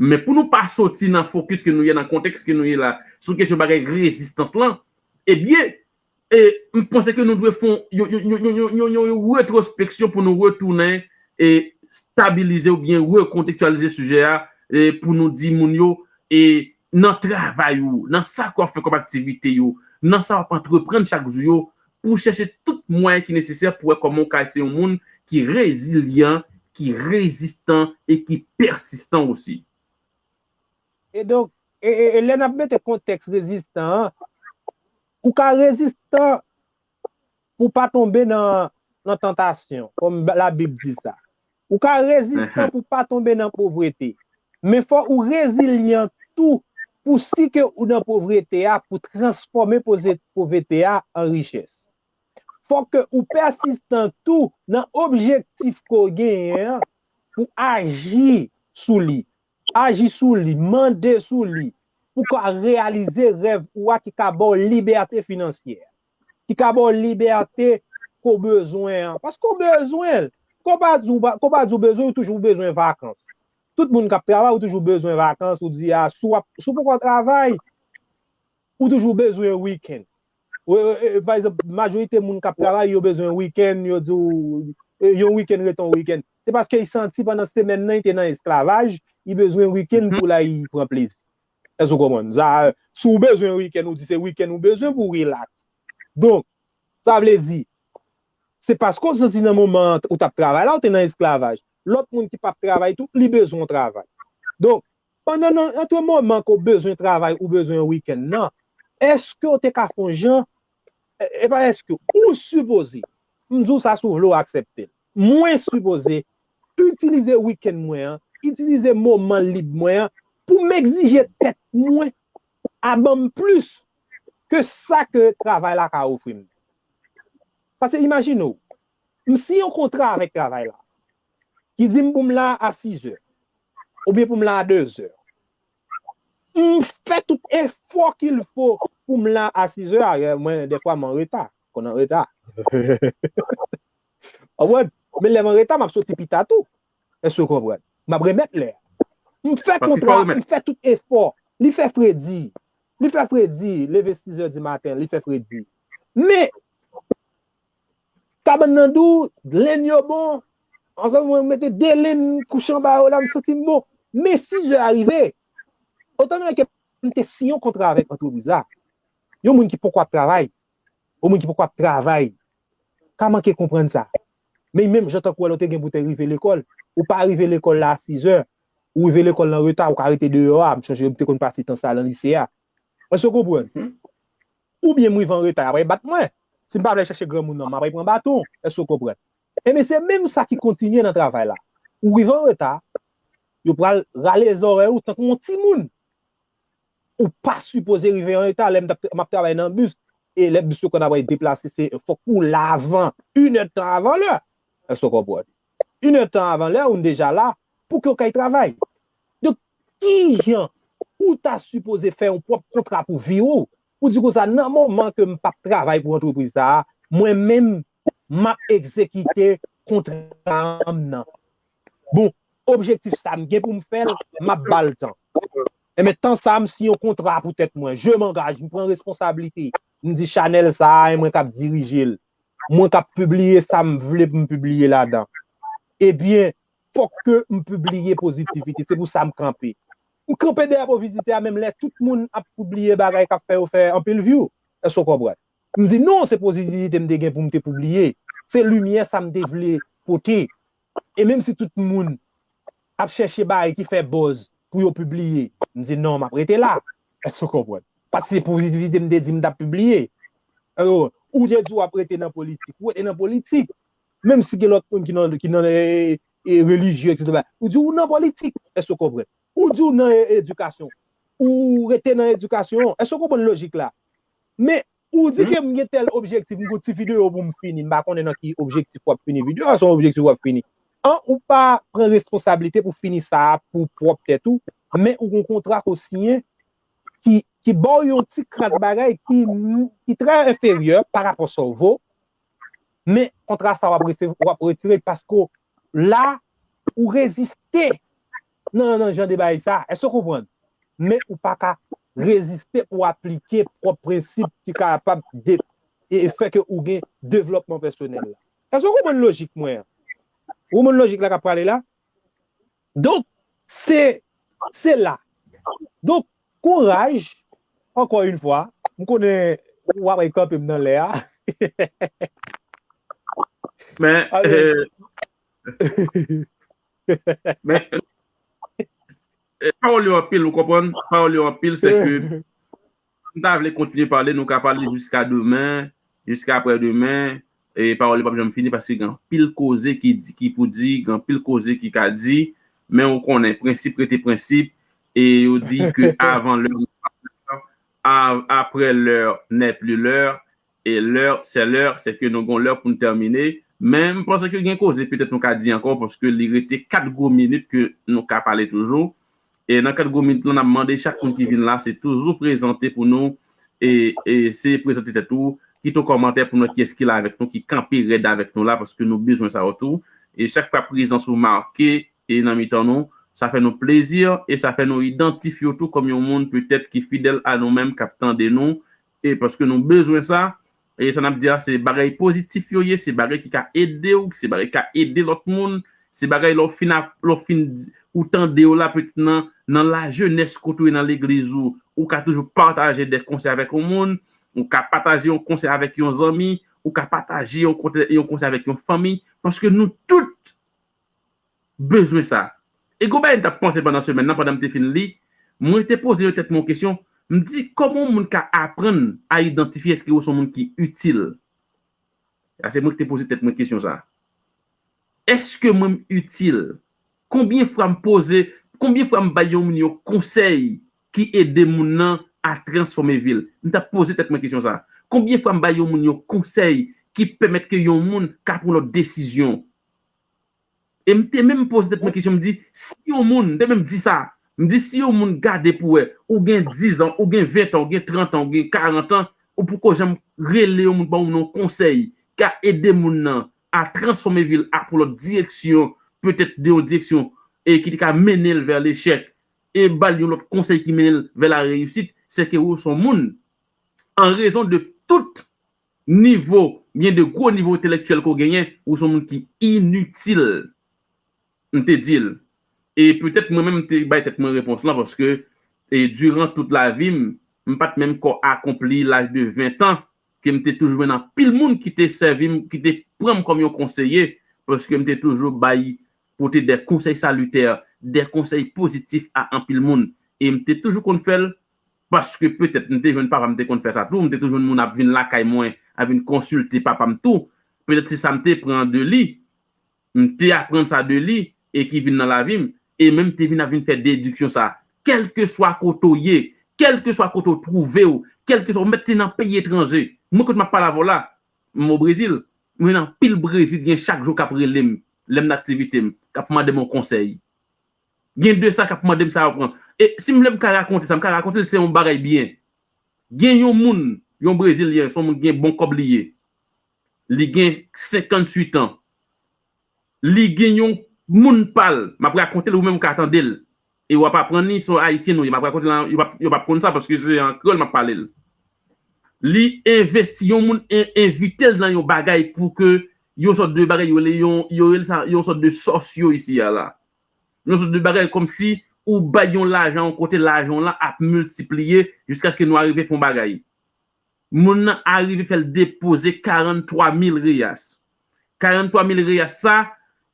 Men pou nou pa soti nan fokis ke nou ye, nan kontèks ke nou ye la, sou kesyon bagay rezistans lan, ebyen, e, m panse ke nou dwe fè yon, yon, yon, yon retwospeksyon pou nou retounen e stabilize oubyen rekontekstyalize sijè a, e pou nou di moun yo, e nan travay ou, nan sa ke w ap fè kòm aktivite yo, nan sa w ap antreprann chak jou yo, pou chèche tout mwayen ki nesesè pou wè kòman w ka se yon moun ki rezilyan, ki rezistan e ki pèsistan osi. E donk, e, e, e lè n ap mete kontèks rezistan an, ou ka rezistan pou pa tonbe nan, nan tantasyon, kòm Labib di sa. Ou ka rezistan pou pa tonbe nan povrete. Men fò ou rezilyan tou pou si ke ou nan povrete a, pou transfòme poze- povrete a an richès. Fò ke ou pèsistan tou nan objektif ke w genyen an pou aji sou li. Aji sou li, mande sou li, pou ka reyalize rèv ou a ki ka ba w libète finansyè, ki ka ba w libète ke w bezwen an. Paske w bezwen l. Ke w pa di w pa- ke w pa di w bezwen, ou toujou bezwen vakans. Tout moun k ap travay, ou toujou bezwen vakans, ou di, a, si w ap- si w poko travay, ou toujou bezwen wikenn. Ou, e, e, pa egzanp, majorite moun k ap travay, yo bezwen wikenn, yo di w, e, yon wikenn ret yon wikenn. Se paske li santi pandan semèn nan, li te nan esklavaj, li bezwen wikenn pou l al pran plezi. Èske w konprann? Sa, si w bezwen wikenn, ou di se wikenn ou bezwen pou w rilaks. Donk, sa vle di, se paske w santi nan moman ou t ap travay la, ou te nan esklavaj. Lòt moun ki p ap travay tou, li bezwen w travay. Donk, pandan nan, ant moman ke w bezwen travay, ou bezwen wikenn nan, èske w te ka fè yon jan, e, e pa èske, ou sipoze, m di w sa si w vle w aksepte l. Mwen sipoze itilize wikenn mwen an, itilize moman lib mwen an, pou m egzije tèt mwen a ban m plis ke sa ke travay la ka ofri m. Paske imajine w, m siyen yon kontra avèk travay la, ki di m pou m la a sizè, oubyen pou m la a dezè. M fè tout efò qu'il faut pou m la a sizè, a, mwen, dèfwa, m anreta, konn anreta. Konprann? Men lè m anreta, m ap soti pita tou. Èske w konprann? M ap remèt lè a. M fè kontra, m fè tout efò. Li fè fredi. Li fè fredi. Leve sizè di maten, li fè fredi. Men, kabann nan dou, lenn yo bon. Ansanm, mwen mete de lenn kouche anba yo la, m santi m bon. Men sizè a rive. Otan ke m te siyen yon kontra avèk antrepriz la. Yon moun ki poko ap travay. Yon moun ki poko ap travay. Ka manke konprann sa. Men menm jan tankou w te gen pou te rive lekòl, ou pa rive lekòl la a sizè, ou rive lekòl nan reta, ou ka rete deyò a, m sonje m te konn pase tan sa a nan lise a. Èske w konprann? Oubyen m rive an reta, y ap al bat mwen. Si m pa vle chache granmoun nan, m ap al pran baton. Èske w konprann? Ebyen, se menm sa ki kontinye nan travay la. Ou rive an reta, yo pral rale zòrèy ou tankou yon timoun. Ou pa sipoze rive an reta. Lè m t ap, m ap travay nan bis, e lè bis yo konn ap deplase, se fòk ou la avan, inèdtan avan lè. Èske w konprann? Inèdtan avan lè, ou deja la, pou ke w kay travay. Donk, kijan ou ta sipoze fè yon pwòp kontra pou vi w, pou di konsa, nan moman ke m p ap travay pou antrepriz sa a, mwen menm, m ap egzekite kontra m nan. Bon, objektif sa a, m gen pou m fè l, m ap ba l tan. Enben, tan sa a, m siyen yon kontra pou tèt mwen. Je m'engage, m pran responsablite. M di chanèl sa a, e mwen k ap dirije l. Mwen k ap pibliye sa m vle pou m pibliye ladan. Ebyen, fòk ke m pibliye pozitivite. Se pou sa m kanpe. M kanpe dèyè pozitivite a, menm lè tout moun ap pibliye bagay k ap fè yo fè anpil view. Èske w konprann? M di non, se pozitivite m te gen pou m te pibliye. Se limyè sa m te vle pote. E menm si tout moun ap chèche bagay ki fè buzz pou yo pibliye, m di non, m ap rete la. Èske w konprann? Paske se pozitivite m te di m t ap pibliye. Alò, ou te di w ap rete nan politik, ou rete nan politik. Menm si gen lòt moun ki nan, ki nan, e, e, relijye, etsetera. Ou di ou nan politik, èske w konprann? Ou di ou nan, e, edikasyon, ou rete nan edikasyon, èske w konprann lojik la? Men, ou di ke m gen tèl objektif, m gen yon ti videyo pou m fini, m pa konnen nan ki objektif w ap fini videyo a, se yon objektif w ap fini. an, ou pa pran responsablite pou fini sa a pou pwòp tèt ou, men ou gen yon kontra ke w siyen ki, ki ba w yon ti kras bagay ki, ki trè enferyè pa rapò sa w vo, men kontra sa w ap rese-, w ap retire paske la, ou reziste nan, nan jan de bagay sa. Èske w konprann? Men ou pa ka reziste pou w aplike pwòp prensip ki kapab de-, e, e fè ke ou gen devlòpman pèsonèl la. Èske w konprann lojik mwen an? Ou konprann lojik la k ap prale la? Donk, se, se la. Donk, kouraj, ankò yon fwa. M konnen w ap kanpe m nan lè a. Men, eh, men, eh, pawòl yo anpil, ou konprann? Pawòl yo anpil, se ke m ta vle kontinye pale, nou ka pale jiska demen, jiska aprè demen, e pawòl yo p ap janm fini paske gen anpil koze ki di, ki pou di, gen anpil koze ki ka di, men ou konnen, prensip rete prensip, e yo di ke avant l'heure, a-, après l'heure n'est plus l'heure, e lè, se lè, se ke nou gon lè pou n tèmine. Men m panse ke gen koze petèt nou ka di ankò, paske li rete kat gwo minit ke nou ka pale toujou. E nan kat gwo minit lan, n ap mande chak moun ki vin la, se toujou prezante pou nou, e, e se prezante tèt ou, kite yon kòmantè pou nou, kiyès ki la avèk nou, ki kanpe rèd avèk nou la, paske nou bezwen sa yo tou. E chak fwa prezans ou make, e nan mitan nou, sa fè nou plezi, e sa fè nou idantifye w tou kòm yon moun petèt ki fidèl a nou menm, k ap tande nou, e paske nou bezwen sa, e sa n ap di a, se bagay pozitif yo ye, se bagay ki ka ede w, se bagay ki ka ede lòt moun, se bagay lè w fin ap, lè w fin di, ou tande yo la, petèt nan, nan lajenès kote w ye nan legliz ou, ou ka toujou pataje de konsèy avèk yon moun, ou ka pataje yon konsèy avèk yon zanmi, ou ka pataje yon konte-, yon konsèy avèk yon fanmi, paske nou tout bezwen sa. E gon bagay m t ap panse pandan semèn nan, pandan m te fin li, mwen te poze tèt mwen yon kesyon, m di, kòman yon moun ka aprann a idantifye èske ou se yon moun ki itil? Sa se mwen ki te poze tèt mwen kesyon sa. Èske mwen m itil? Konbyen fwa m poze, konbyen fwa m bay yon moun yon konsèy ki ede moun nan a transfòme vi l? M t ap poze tèt mwen kesyon sa. Konbyen fwa m bay yon moun yon konsèy ki pèmèt ke yon moun ka pran lòt desizyon? E m te menm poze tèt mwen kesyon, m di, si yon moun, m te menm di sa, m di, si yon moun gade pou wè, ou gen diz an, ou gen ven an, ou gen trant an, ou gen karant an, ou poko janm rele yon moun, ban yon konsèy, ka ede moun nan a transfòme vi l, a pran lòt direksyon, petèt de yon direksyon, e ki te ka mennen l vè lechèk, e ba l yon lòt konsèy ki mennen l vè la reyisit, se ke ou se yon moun, an rezon de tout nivo, byen de gwo nivo entelektyèl ke w genyen, ou se yon moun ki initil. M te di l. E petèt mwen menm, m te bay tèt mwen repons lan, paske, e, diran tout lavi m, m pa t menm ko akonpli laj de ven an, ke m te toujou jwenn anpil moun ki te sèvi m, ki te pran m kòm yon konseye, paske m te toujou bay, pote de konsèy salitè, de konsèy pozitif a anpil moun. E m te toujou konn fè l, paske petèt m te jwenn papa m te konn fè sa tou, m te toujou jwenn moun ap vin lakay mwen, ap vin konsilte papa m tou. Petèt se sa m te pran de li, m te aprann sa de li, e ki vin nan lavi m, e menm te vin ap vin fè dediksyon sa. Kèlkeswa kote w ye, kèlkeswa kote w twouve w, kèlkeswa, ou mèt te nan peyi etranje. Mwen kote m ap pale avè w la, m o Brezil, mwen anpil Brezilyen chak jou k ap rele m, lè m nan aktivite m, k ap mande m yon konsèy. Gen de sa k ap mande m sa yo pran. E si m vle m ka rakonte sa, m ka rakonte l, se yon bagay byen. Gen yon moun, yon Brezilyen, se yon moun gen bon kòb li ye. Li gen senkanntuit an. Li gen yon moun pa l, m ap rakonte l, ou menm ou ka tande l. E w ap aprann li, se yon Ayisyen nou ye, m ap rakonte l, yo p ap, yo p ap konn sa, paske se an kreyòl m ap pale l. Li envesti, yon moun en-, envite l nan yon bagay pou ke yon sòt de bagay, yo rele, yon, yo rele sa, yon sòt de sòsyo isi a la. Yon sòt de bagay kòmsi ou bay yon lajan, yon kote lajan w lan ap miltipliye jiskaske nou arive fè yon bagay. Moun nan arive fè l depoze karant twa mil reyas. Karant twa mil reyas sa,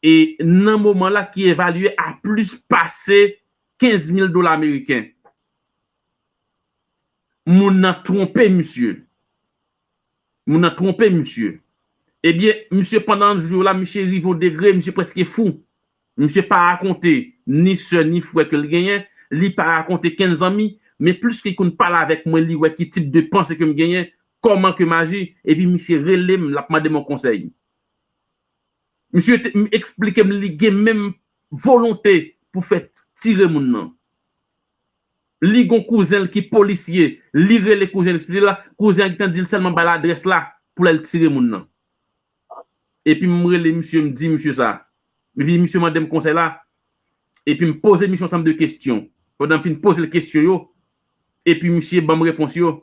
e nan moman la ki evalye a plis pase kenz mil dola ameriken. Moun nan twonpe misye. Moun nan twonpe misye. Ebyen, misye pandan jou yo la, misye rive yon degre, misye prèske fou. Misye pa rakonte ni sè ni frè ke l genyen, li pa rakonte kenn zanmi, men plis ke li konn pale avèk mwen, li wè ki tip de panse ke m genyen, kòman ke m aji, epi misye rele m, l ap mande m yon konsèy. Misye te eksplike m li gen menm volonte pou fè tire moun nan. Li gon kouzen l ki polisye, li rele kouzen l, eksplike l la, kouzen an gentan di l sèlman ba l adrès la pou l al tire moun nan. Epi m rele misye, m di misye sa. Epi misye mande m konsèy la. Epi m poze misye ansanm de kesyon. Pandan m fin poze l kesyon yo, epi misye ban m repons yo,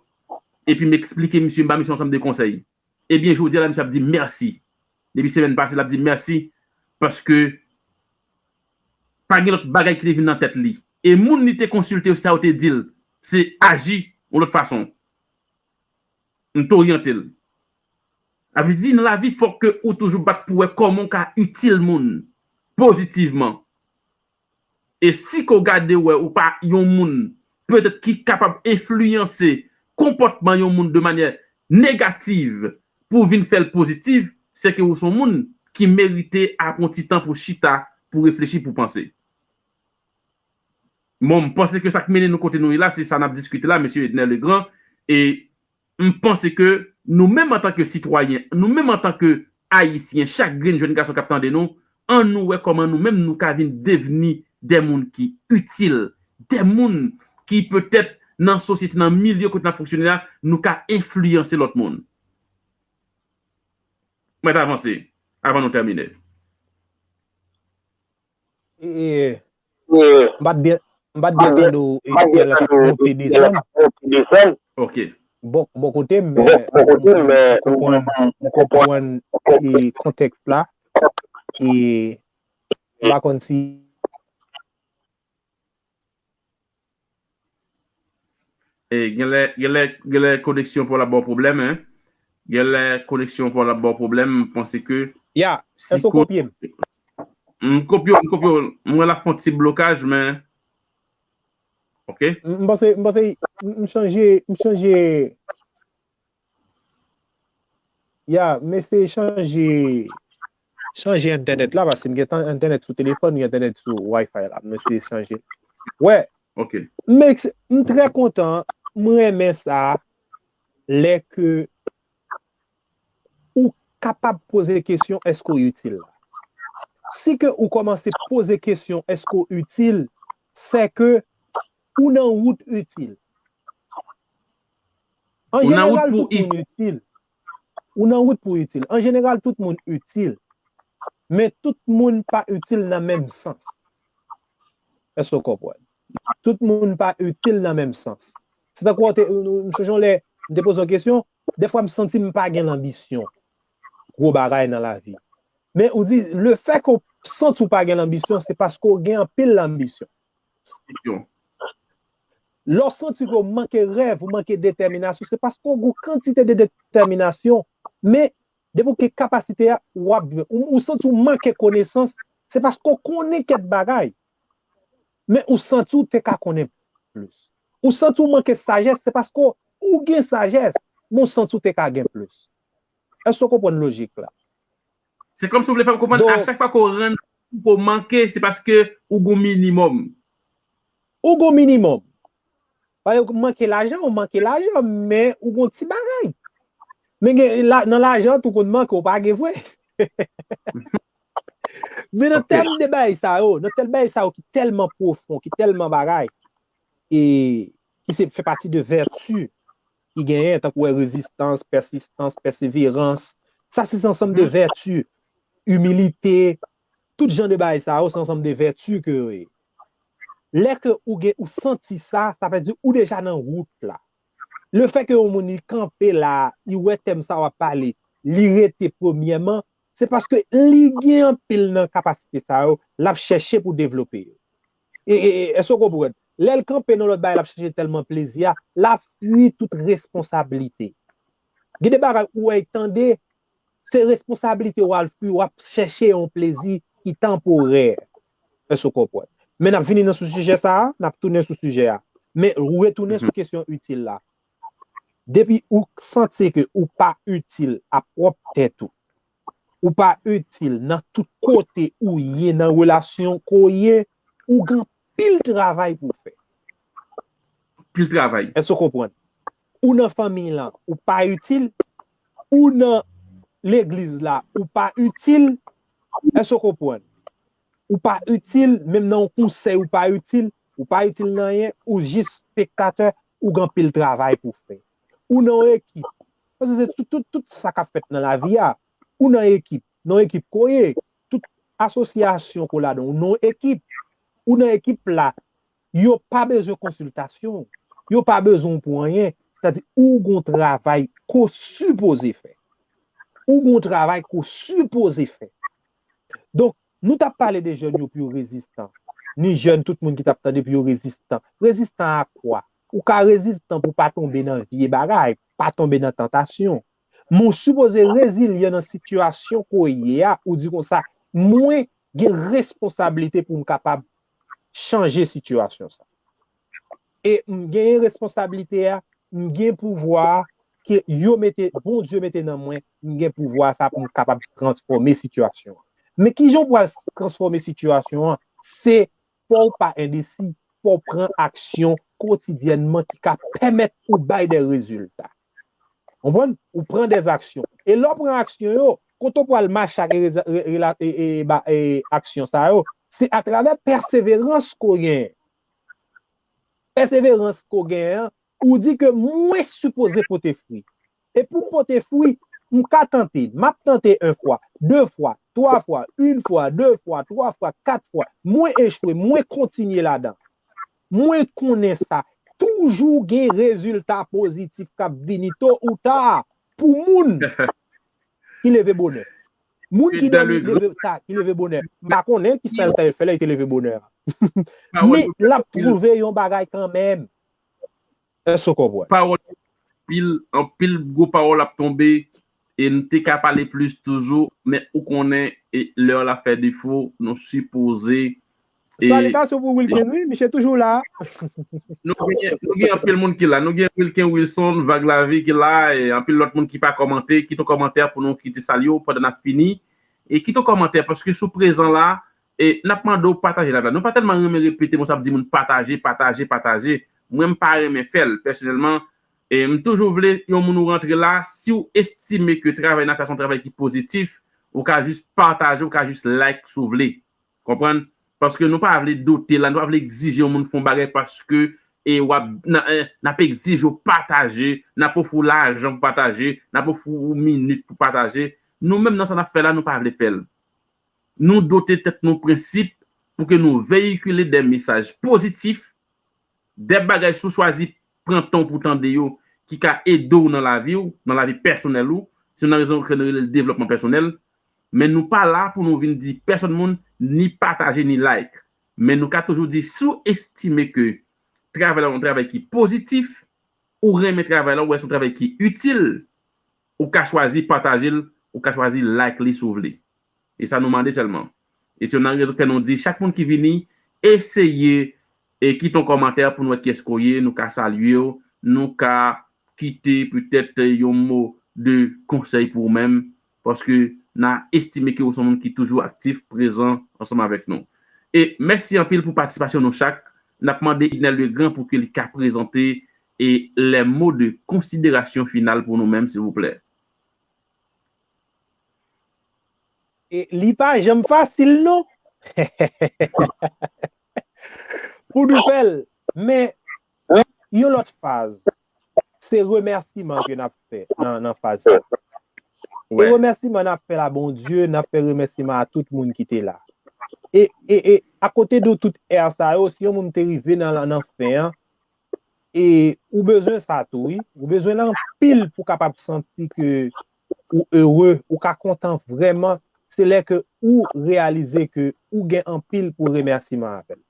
epi m eksplike misye, m ba misye ansanm de konsèy. Ebyen, jodi a la, misye ap di mèsi. Depi semèn pase, l ap di mèsi paske pa gen lòt bagay ki te vin nan tèt li. E moun li te konsilte yo, sa yo te di l, se aji yon lòt fason. M te oryante l. Sa vle di, nan lavi, fòk ke ou toujou bat pou wè kòman w ka itil moun pozitivman. E si ke w gade w wè ou pa yon moun petèt ki kapab enfliyanse konpòtman yon moun de manyè negativ pou w vin fè l pozitiv, se ke ou se yon moun ki merite ap yon ti tan pou chita, pou reflechi, pou panse. Bon, m panse ke sa k mennen nou kote nou ye la, se sa n ap diskite la, mesye Edner Legrand. E m panse ke nou menm antanke sitwayen, nou menm antanke Ayisyen, chak grenn jèn gason k ap tande nou, ann nou wè kòman nou menm nou ka vin devni de moun ki itil, de moun ki petèt nan sosyete, nan milye kote n ap fonksyone a, nou ka enfliyanse lòt moun. Mwen t avanse avan nou tèmine. E, e, m pa t byen, m pa t byen tande w, e, Pierre la t ap monte desann. Ok. Bò, bò kote m, men m konprann, m konprann, e, kontèks la. E m pa konn si E, genlè, genlè, genlè koneksyon pa w la ba w pwoblèm, en. Genlè koneksyon pa w la ba w pwoblèm, m panse ke Ya, èske w kopye m? M kopye w, m kopye w. M wè l ap fè yon ti blokaj, men. Ok. M panse, m panse, m chanje, m chanje. Ya, m eseye chanje, chanje entènèt la, paske m gen tan entènèt sou telefòn, m gen entènèt sou Wi-Fi la. M eseye chanje. Wè, Ok. M, m trè kontan, m renmen sa, lè ke ou kapab poze kesyon èske w itil la. Si ke ou kòmanse poze kesyon èske w itil, se ke ou nan wout itil. An jeneral, tout moun itil. Ou nan wout pou itil. An jeneral, tout moun itil. Men tout moun pa itil nan menm sans. Èske w konprann? Tout moun pa itil nan menm sans. Se tankou w te, m sonje yon lè, m te poze yon kesyon, dèfwa m santi m pa gen lanbisyon gwo bagay nan lavi. Men ou di, lefètke w santi w pa gen lanbisyon, se paske w gen anpil lanbisyon. Lè w santi ke w manke rèv, ou manke detèminasyon, se paske w gen yon kantite de detèminasyon, men depi w gen kapasite a, w ap jwenn. Ou, ou santi w manke konesans, se paske w konnen kèk bagay. Men ou santi w te ka konnen plis. Ou santi w manke sajès, se paske w gen sajès, men w santi w te ka gen plis. Èske w konprann lojik la? Se kòmsi w vle fè m konprann, a chak fwa ke w rann, ke w manke, se paske ou gon minimòm. Ou gon minimòm. Pa egzanp, ou manke lajan, ou manke lajan, men ou gon ti bagay. Men gen, la, nan lajan, tou konn manke, ou pa gen vre. Men nan tèm de bagay sa yo, nan tèm bagay sa yo ki tèlman pwofon, ki tèlman bagay, e ki se fè pati de vèti ki genyen, tankou wè rezistans, pèsistans, pèseverans. Sa se ansanm de vèti, imilite, tout jan de bagay sa yo, se ansanm de vèti ke yo ye. Lè ke ou gen, ou santi sa, sa vle di ou deja nan wout la. Lefètke yon moun li kanpe la, li wè tèm sa w ap pale, li rete premyèman, se paske li gen anpil nan kapasite sa yo, l ap chèche pou devlope yo. E, e, e, èske w konprann? Lè l kanpe nan lòt bagay, l ap chèche tèlman plezi a, l ap fui tout responsablite. Gen de bagay ou wè, tande, se responsablite w al fui, w ap chèche yon plezi ki tanporè. Èske w konprann? Men n ap vini nan sou sijè sa a, n ap tounen sou sijè a. Men retounen sou kesyon itil la. Depi ou santi ke ou pa itil a pwòp tèt ou, ou pa itil nan tout kote ou ye, nan relasyon ke w ye, ou gen anpil travay pou w fè. Anpil travay. Èske w konprann? Ou nan fanmi lan, ou pa itil. Ou nan legliz la, ou pa itil. Èske w konprann? Ou pa itil, menm nan yon konsèy ou pa itil, ou pa itil nan anyen, ou jis spektatè, ou gen anpil travay pou fè. Ou nan yon ekip. Paske se tout, tout, tout sa k ap fèt nan lavi a. Ou nan ekip. Nan yon ekip ke w ye, tout asosyasyon ke w ladan, ou nan yon ekip. Ou nan ekip la, yo pa bezwen konsiltasyon w. Yo pa bezwen w pou anyen. Sètadi, ou gen yon travay ke w sipoze fè. Ou gen yon travay ke w sipoze fè. Donk, nou t ap pale de jèn yo pou yo rezistan. Ni jèn, tout moun ki t ap tande pou yo rezistan. Rezistan a kwa? Ou ka rezistan pou pa tonbe nan vye bagay, pa tonbe nan tantasyon. Men w sipoze rezilyan nan sitiyasyon ke w ye a, ou di konsa, mwen gen responsablite pou m kapab chanje sitiyasyon sa. E m genyen responsablite a, m gen pouvwa a, ke yo mete, Bondye mete nan mwen, m gen pouvwa sa pou m kapab transfòme sitiyasyon an. Men kijan w pral transfòme sitiyasyon an? Se fò w pa endesi, fò w pran aksyon kotidyènman ki ka pèmèt ou bay de rezilta. Konprann? Ou pran de aksyon. E lè w pran aksyon yo, kote w pral mache ak e, e, e, e, ba- e, aksyon sa yo, se atravè pèseverans ke w genyen. Pèseverans ke w genyen an, ou di ke mwen sipoze pote fwi. E pou m pote fwi, m ka tante. M ap tante yon fwa, de fwa, twa fwa, yon fwa, de fwa, twa fwa, kat fwa. Mwen echwe, mwen kontinye ladan. Mwen konnen sa. Toujou gen rezilta pozitif k ap vini to ou ta pou moun ki leve bonè. Moun ki dòmi leve ta, ki leve bonè. M pa konnen ki sa l ta fè lè li te leve bonè a. Men l ap twouve yon bagay kanmenm. Èske w konprann? Pawòl anpil, anpil gwo pawòl ap tonbe, e n te ka pale plis toujou, men ou konnen, e lè a fè defo, nou sipoze. Salutasyon pou Wilken, wi, misye toujou la. Nou gen, nou gen anpil moun ki la. Nou gen Wilken Wilson, Vag Lavi ki la, e anpil lòt moun ki pa kòmante, kite yon kòmantè pou nou kite salye w pandan n ap fini. E kite yon kòmantè, paske si w prezan la, e n ap mande w pataje live la. Nou pa tèlman renmen repete, mwen sa ap di moun pataje, pataje, pataje. Mwen, m pa renmen fè l, pèsonèlman. E m toujou vle, yon moun ou rantre la, si w estime ke travay n ap fè se yon travay ki pozitif, ou ka jis pataje, ou ka jis like si w vle. Konprann? Paske nou pa vle dote la, nou pa vle egzije yon moun fè yon bagay paske e w ap, n a- eh, n ap egzije w pataje, n ap ofri w lajan pou pataje, n ap ofri w minit pou pataje. Nou menm nan sa n ap fè la, nou pa vle fè l. Nou dote tèt nou prensip pou ke nou veyikile de mesaj pozitif, de bagay si w chwazi pran tan w pou tande yo, ki ka ede w nan lavi w, nan lavi pèsonèl ou. Se nan rezon ke nou rele l devlòpman pèsonèl. Men nou pa la pou nou vin di pèsonn moun ni pataje ni like. Men nou ka toujou di si w estime ke travay la yon travay ki pozitif, ou renmen travay la, ou wè se yon travay ki itil, ou ka chwazi pataje l, ou ka chwazi like li si w vle. E sa nou mande sèlman. E se nan rezon ke nou di chak moun ki vini, eseye e kite yon kòmantè pou nou wè kiyès ke w ye, nou ka salye w, nou ka kite petèt yon mo de konsèy pou ou menm, paske n a estime ke ou se yon moun ki toujou aktif, prezan ansanm avèk nou. E mèsi anpil pou patisipasyon nou chak. N ap mande Idnel Legrand pou ke li ka prezante e les mots de considération final pou nou menm, silvouplè. E li pa janm fasil, non. Pou nou fè l, men yon lòt faz, se remèsiman ke n ap fè nan, nan faz sa. E remèsiman n ap fè la, Bondye, n ap fè remèsiman a tout moun ki te la. E, e, e akote de tout è sa yo, si yon moun te rive nan, nan fen an, e ou bezwen sa tou, wi. Ou bezwen l anpil pou w kapab santi ke ou ere, ou ka kontan vrèman. Se lè ke ou reyalize ke ou gen anpil pou remèsiman avè l.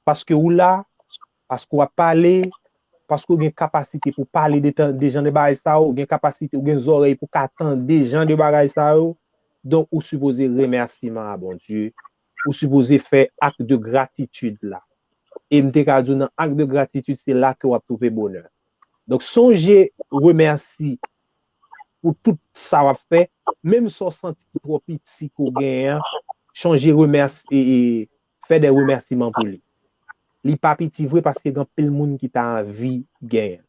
Paske ou la, paske w ap pale, paske w gen kapasite pou pale de, tan- de jan de bagay sa yo, ou gen kapasite, ou gen zòrèy pou ka tande jan de bagay sa yo. Donk, ou sipoze remèsiman a Bondye. Ou sipoze fè ak de gratitid la. E m te ka di w nan ak de gratitid, se la ke w ap twouve bonè. Donk, sonje remèsi pou tout sa w ap fè, menm sa w santi ki twò piti ke w genyen an, sonje remèsi, e, e, fè de remèsiman pou li. Li pa piti vre paske gen anpil moun ki ta anvi genyen.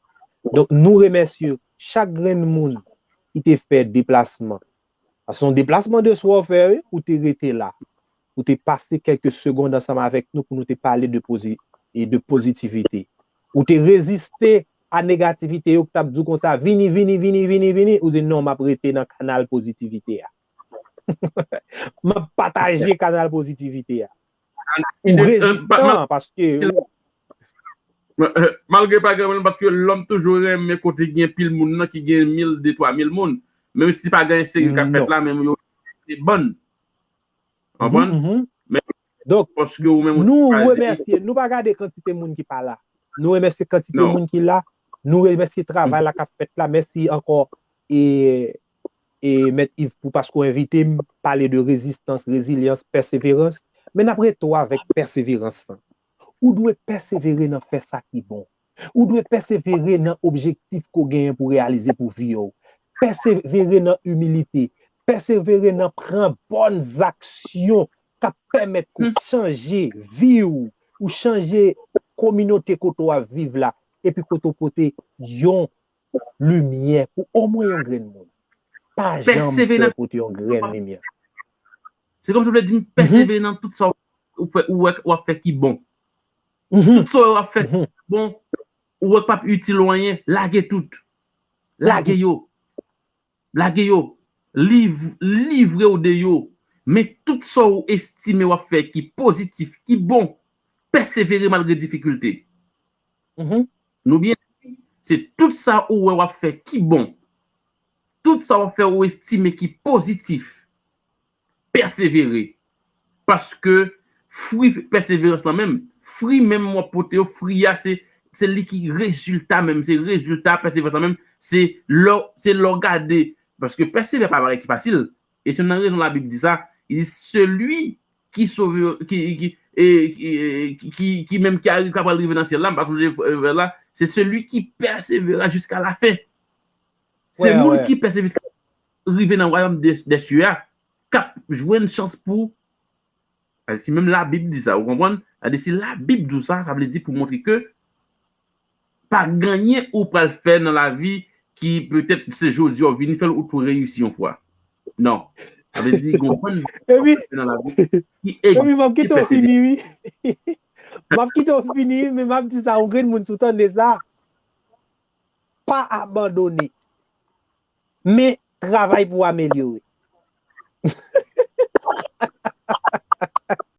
Donk, nou remèsye chak grenn moun ki te fè deplasman, Paske se yon deplasman de swa w fè, wi, ou te rete la. Ou te pase kèlke segonn ansanm avèk nou pou nou te pale de pozi-, e de pozitivite. Ou te reziste a negativite yo ki t ap di w konsa, vini, vini, vini, vini, vini. Ou di, non, m ap rete nan kanal pozitivite a. M ap pataje kanal pozitivite a. Ou rezistan, paske malgre pa gen moun, paske lòm toujou renmen kote gen pil moun nan, ki gen mil, de twa mil moun. Menm si pa gen seri k ap fèt la, menm yo se bann. Konprann? Men paske ou menm ou chwazi. Nou remèsye, nou pa gade kantite moun ki pa la. Nou remèsye kantite moun ki la. Nou remèsye travay la k ap fèt la. Mèsi ankò, e, e Mèt Yves, pou paske w envite m pale de rezistans, rezilyans, pèseverans. Men n ap rete avèk pèseverans lan. Ou dwe pèsevere nan fè sa ki bon. Ou dwe pèsevere nan objektif ke w genyen pou reyalize pou vi w. Pèsevere nan imilite. Pèsevere nan pran bòn aksyon k ap pèmèt ke w chanje vi w, ou chanje kominote kote w ap viv la, epi kote w pote yon limyè pou omwen yon grenn moun. Pa janm pè pote yon grenn limyè. Se kòmsi w vle di m pèsevere nan tout sa ou fè, ou wè, w ap fè ki bon. Tout sa w ap fè ki bon, ou wè k p ap itil ou anyen, lage tout. Lage yo. Lage yo. Liv-, livre w de yo. Men tout sa w estime w ap fè ki pozitif, ki bon, pèsevere malgre difikilte. Nou byen di, se tout sa ou wè w ap fè ki bon, tout sa w ap fè ou estime ki pozitif, pèsevere. Paske fwi pèseverans lan menm, fwi menm w ap pote yo, fwi a se, se li ki rezilta menm, se rezilta pèseverans lan menm, se lè, se lè w gade. Paske pèsevere pa bagay ki fasil. E se nan rezon Labib di sa, li di, celui qui sauve, qui, qui, e, qui, e, qui, qui, qui menm ki arive, ki pral rive nan syèl la, m pa sonje, e, vè la, c'est celui qui persévérera jusqu'à la fin. Se moun ki pèsevere jiska rive nan wayòm dè, dè sye a, k ap jwenn chans pou, si menm Labib di sa, ou konprann? Sa di si Labib di w sa, sa vle di pou montre ke pa gen anyen ou pral fè nan lavi ki petèt se jodi a w vini fè l ou tou reyisi yon fwa. Non. Sa vle di gen yon bann bagay w ap fè nan lavi ki egzije pèseverans. Epi m ap kite w fini, wi. M ap kite w fini, wi, men m ap di sa, yon grenn moun si w tande sa, pa abandone. Men travay pou amelyore.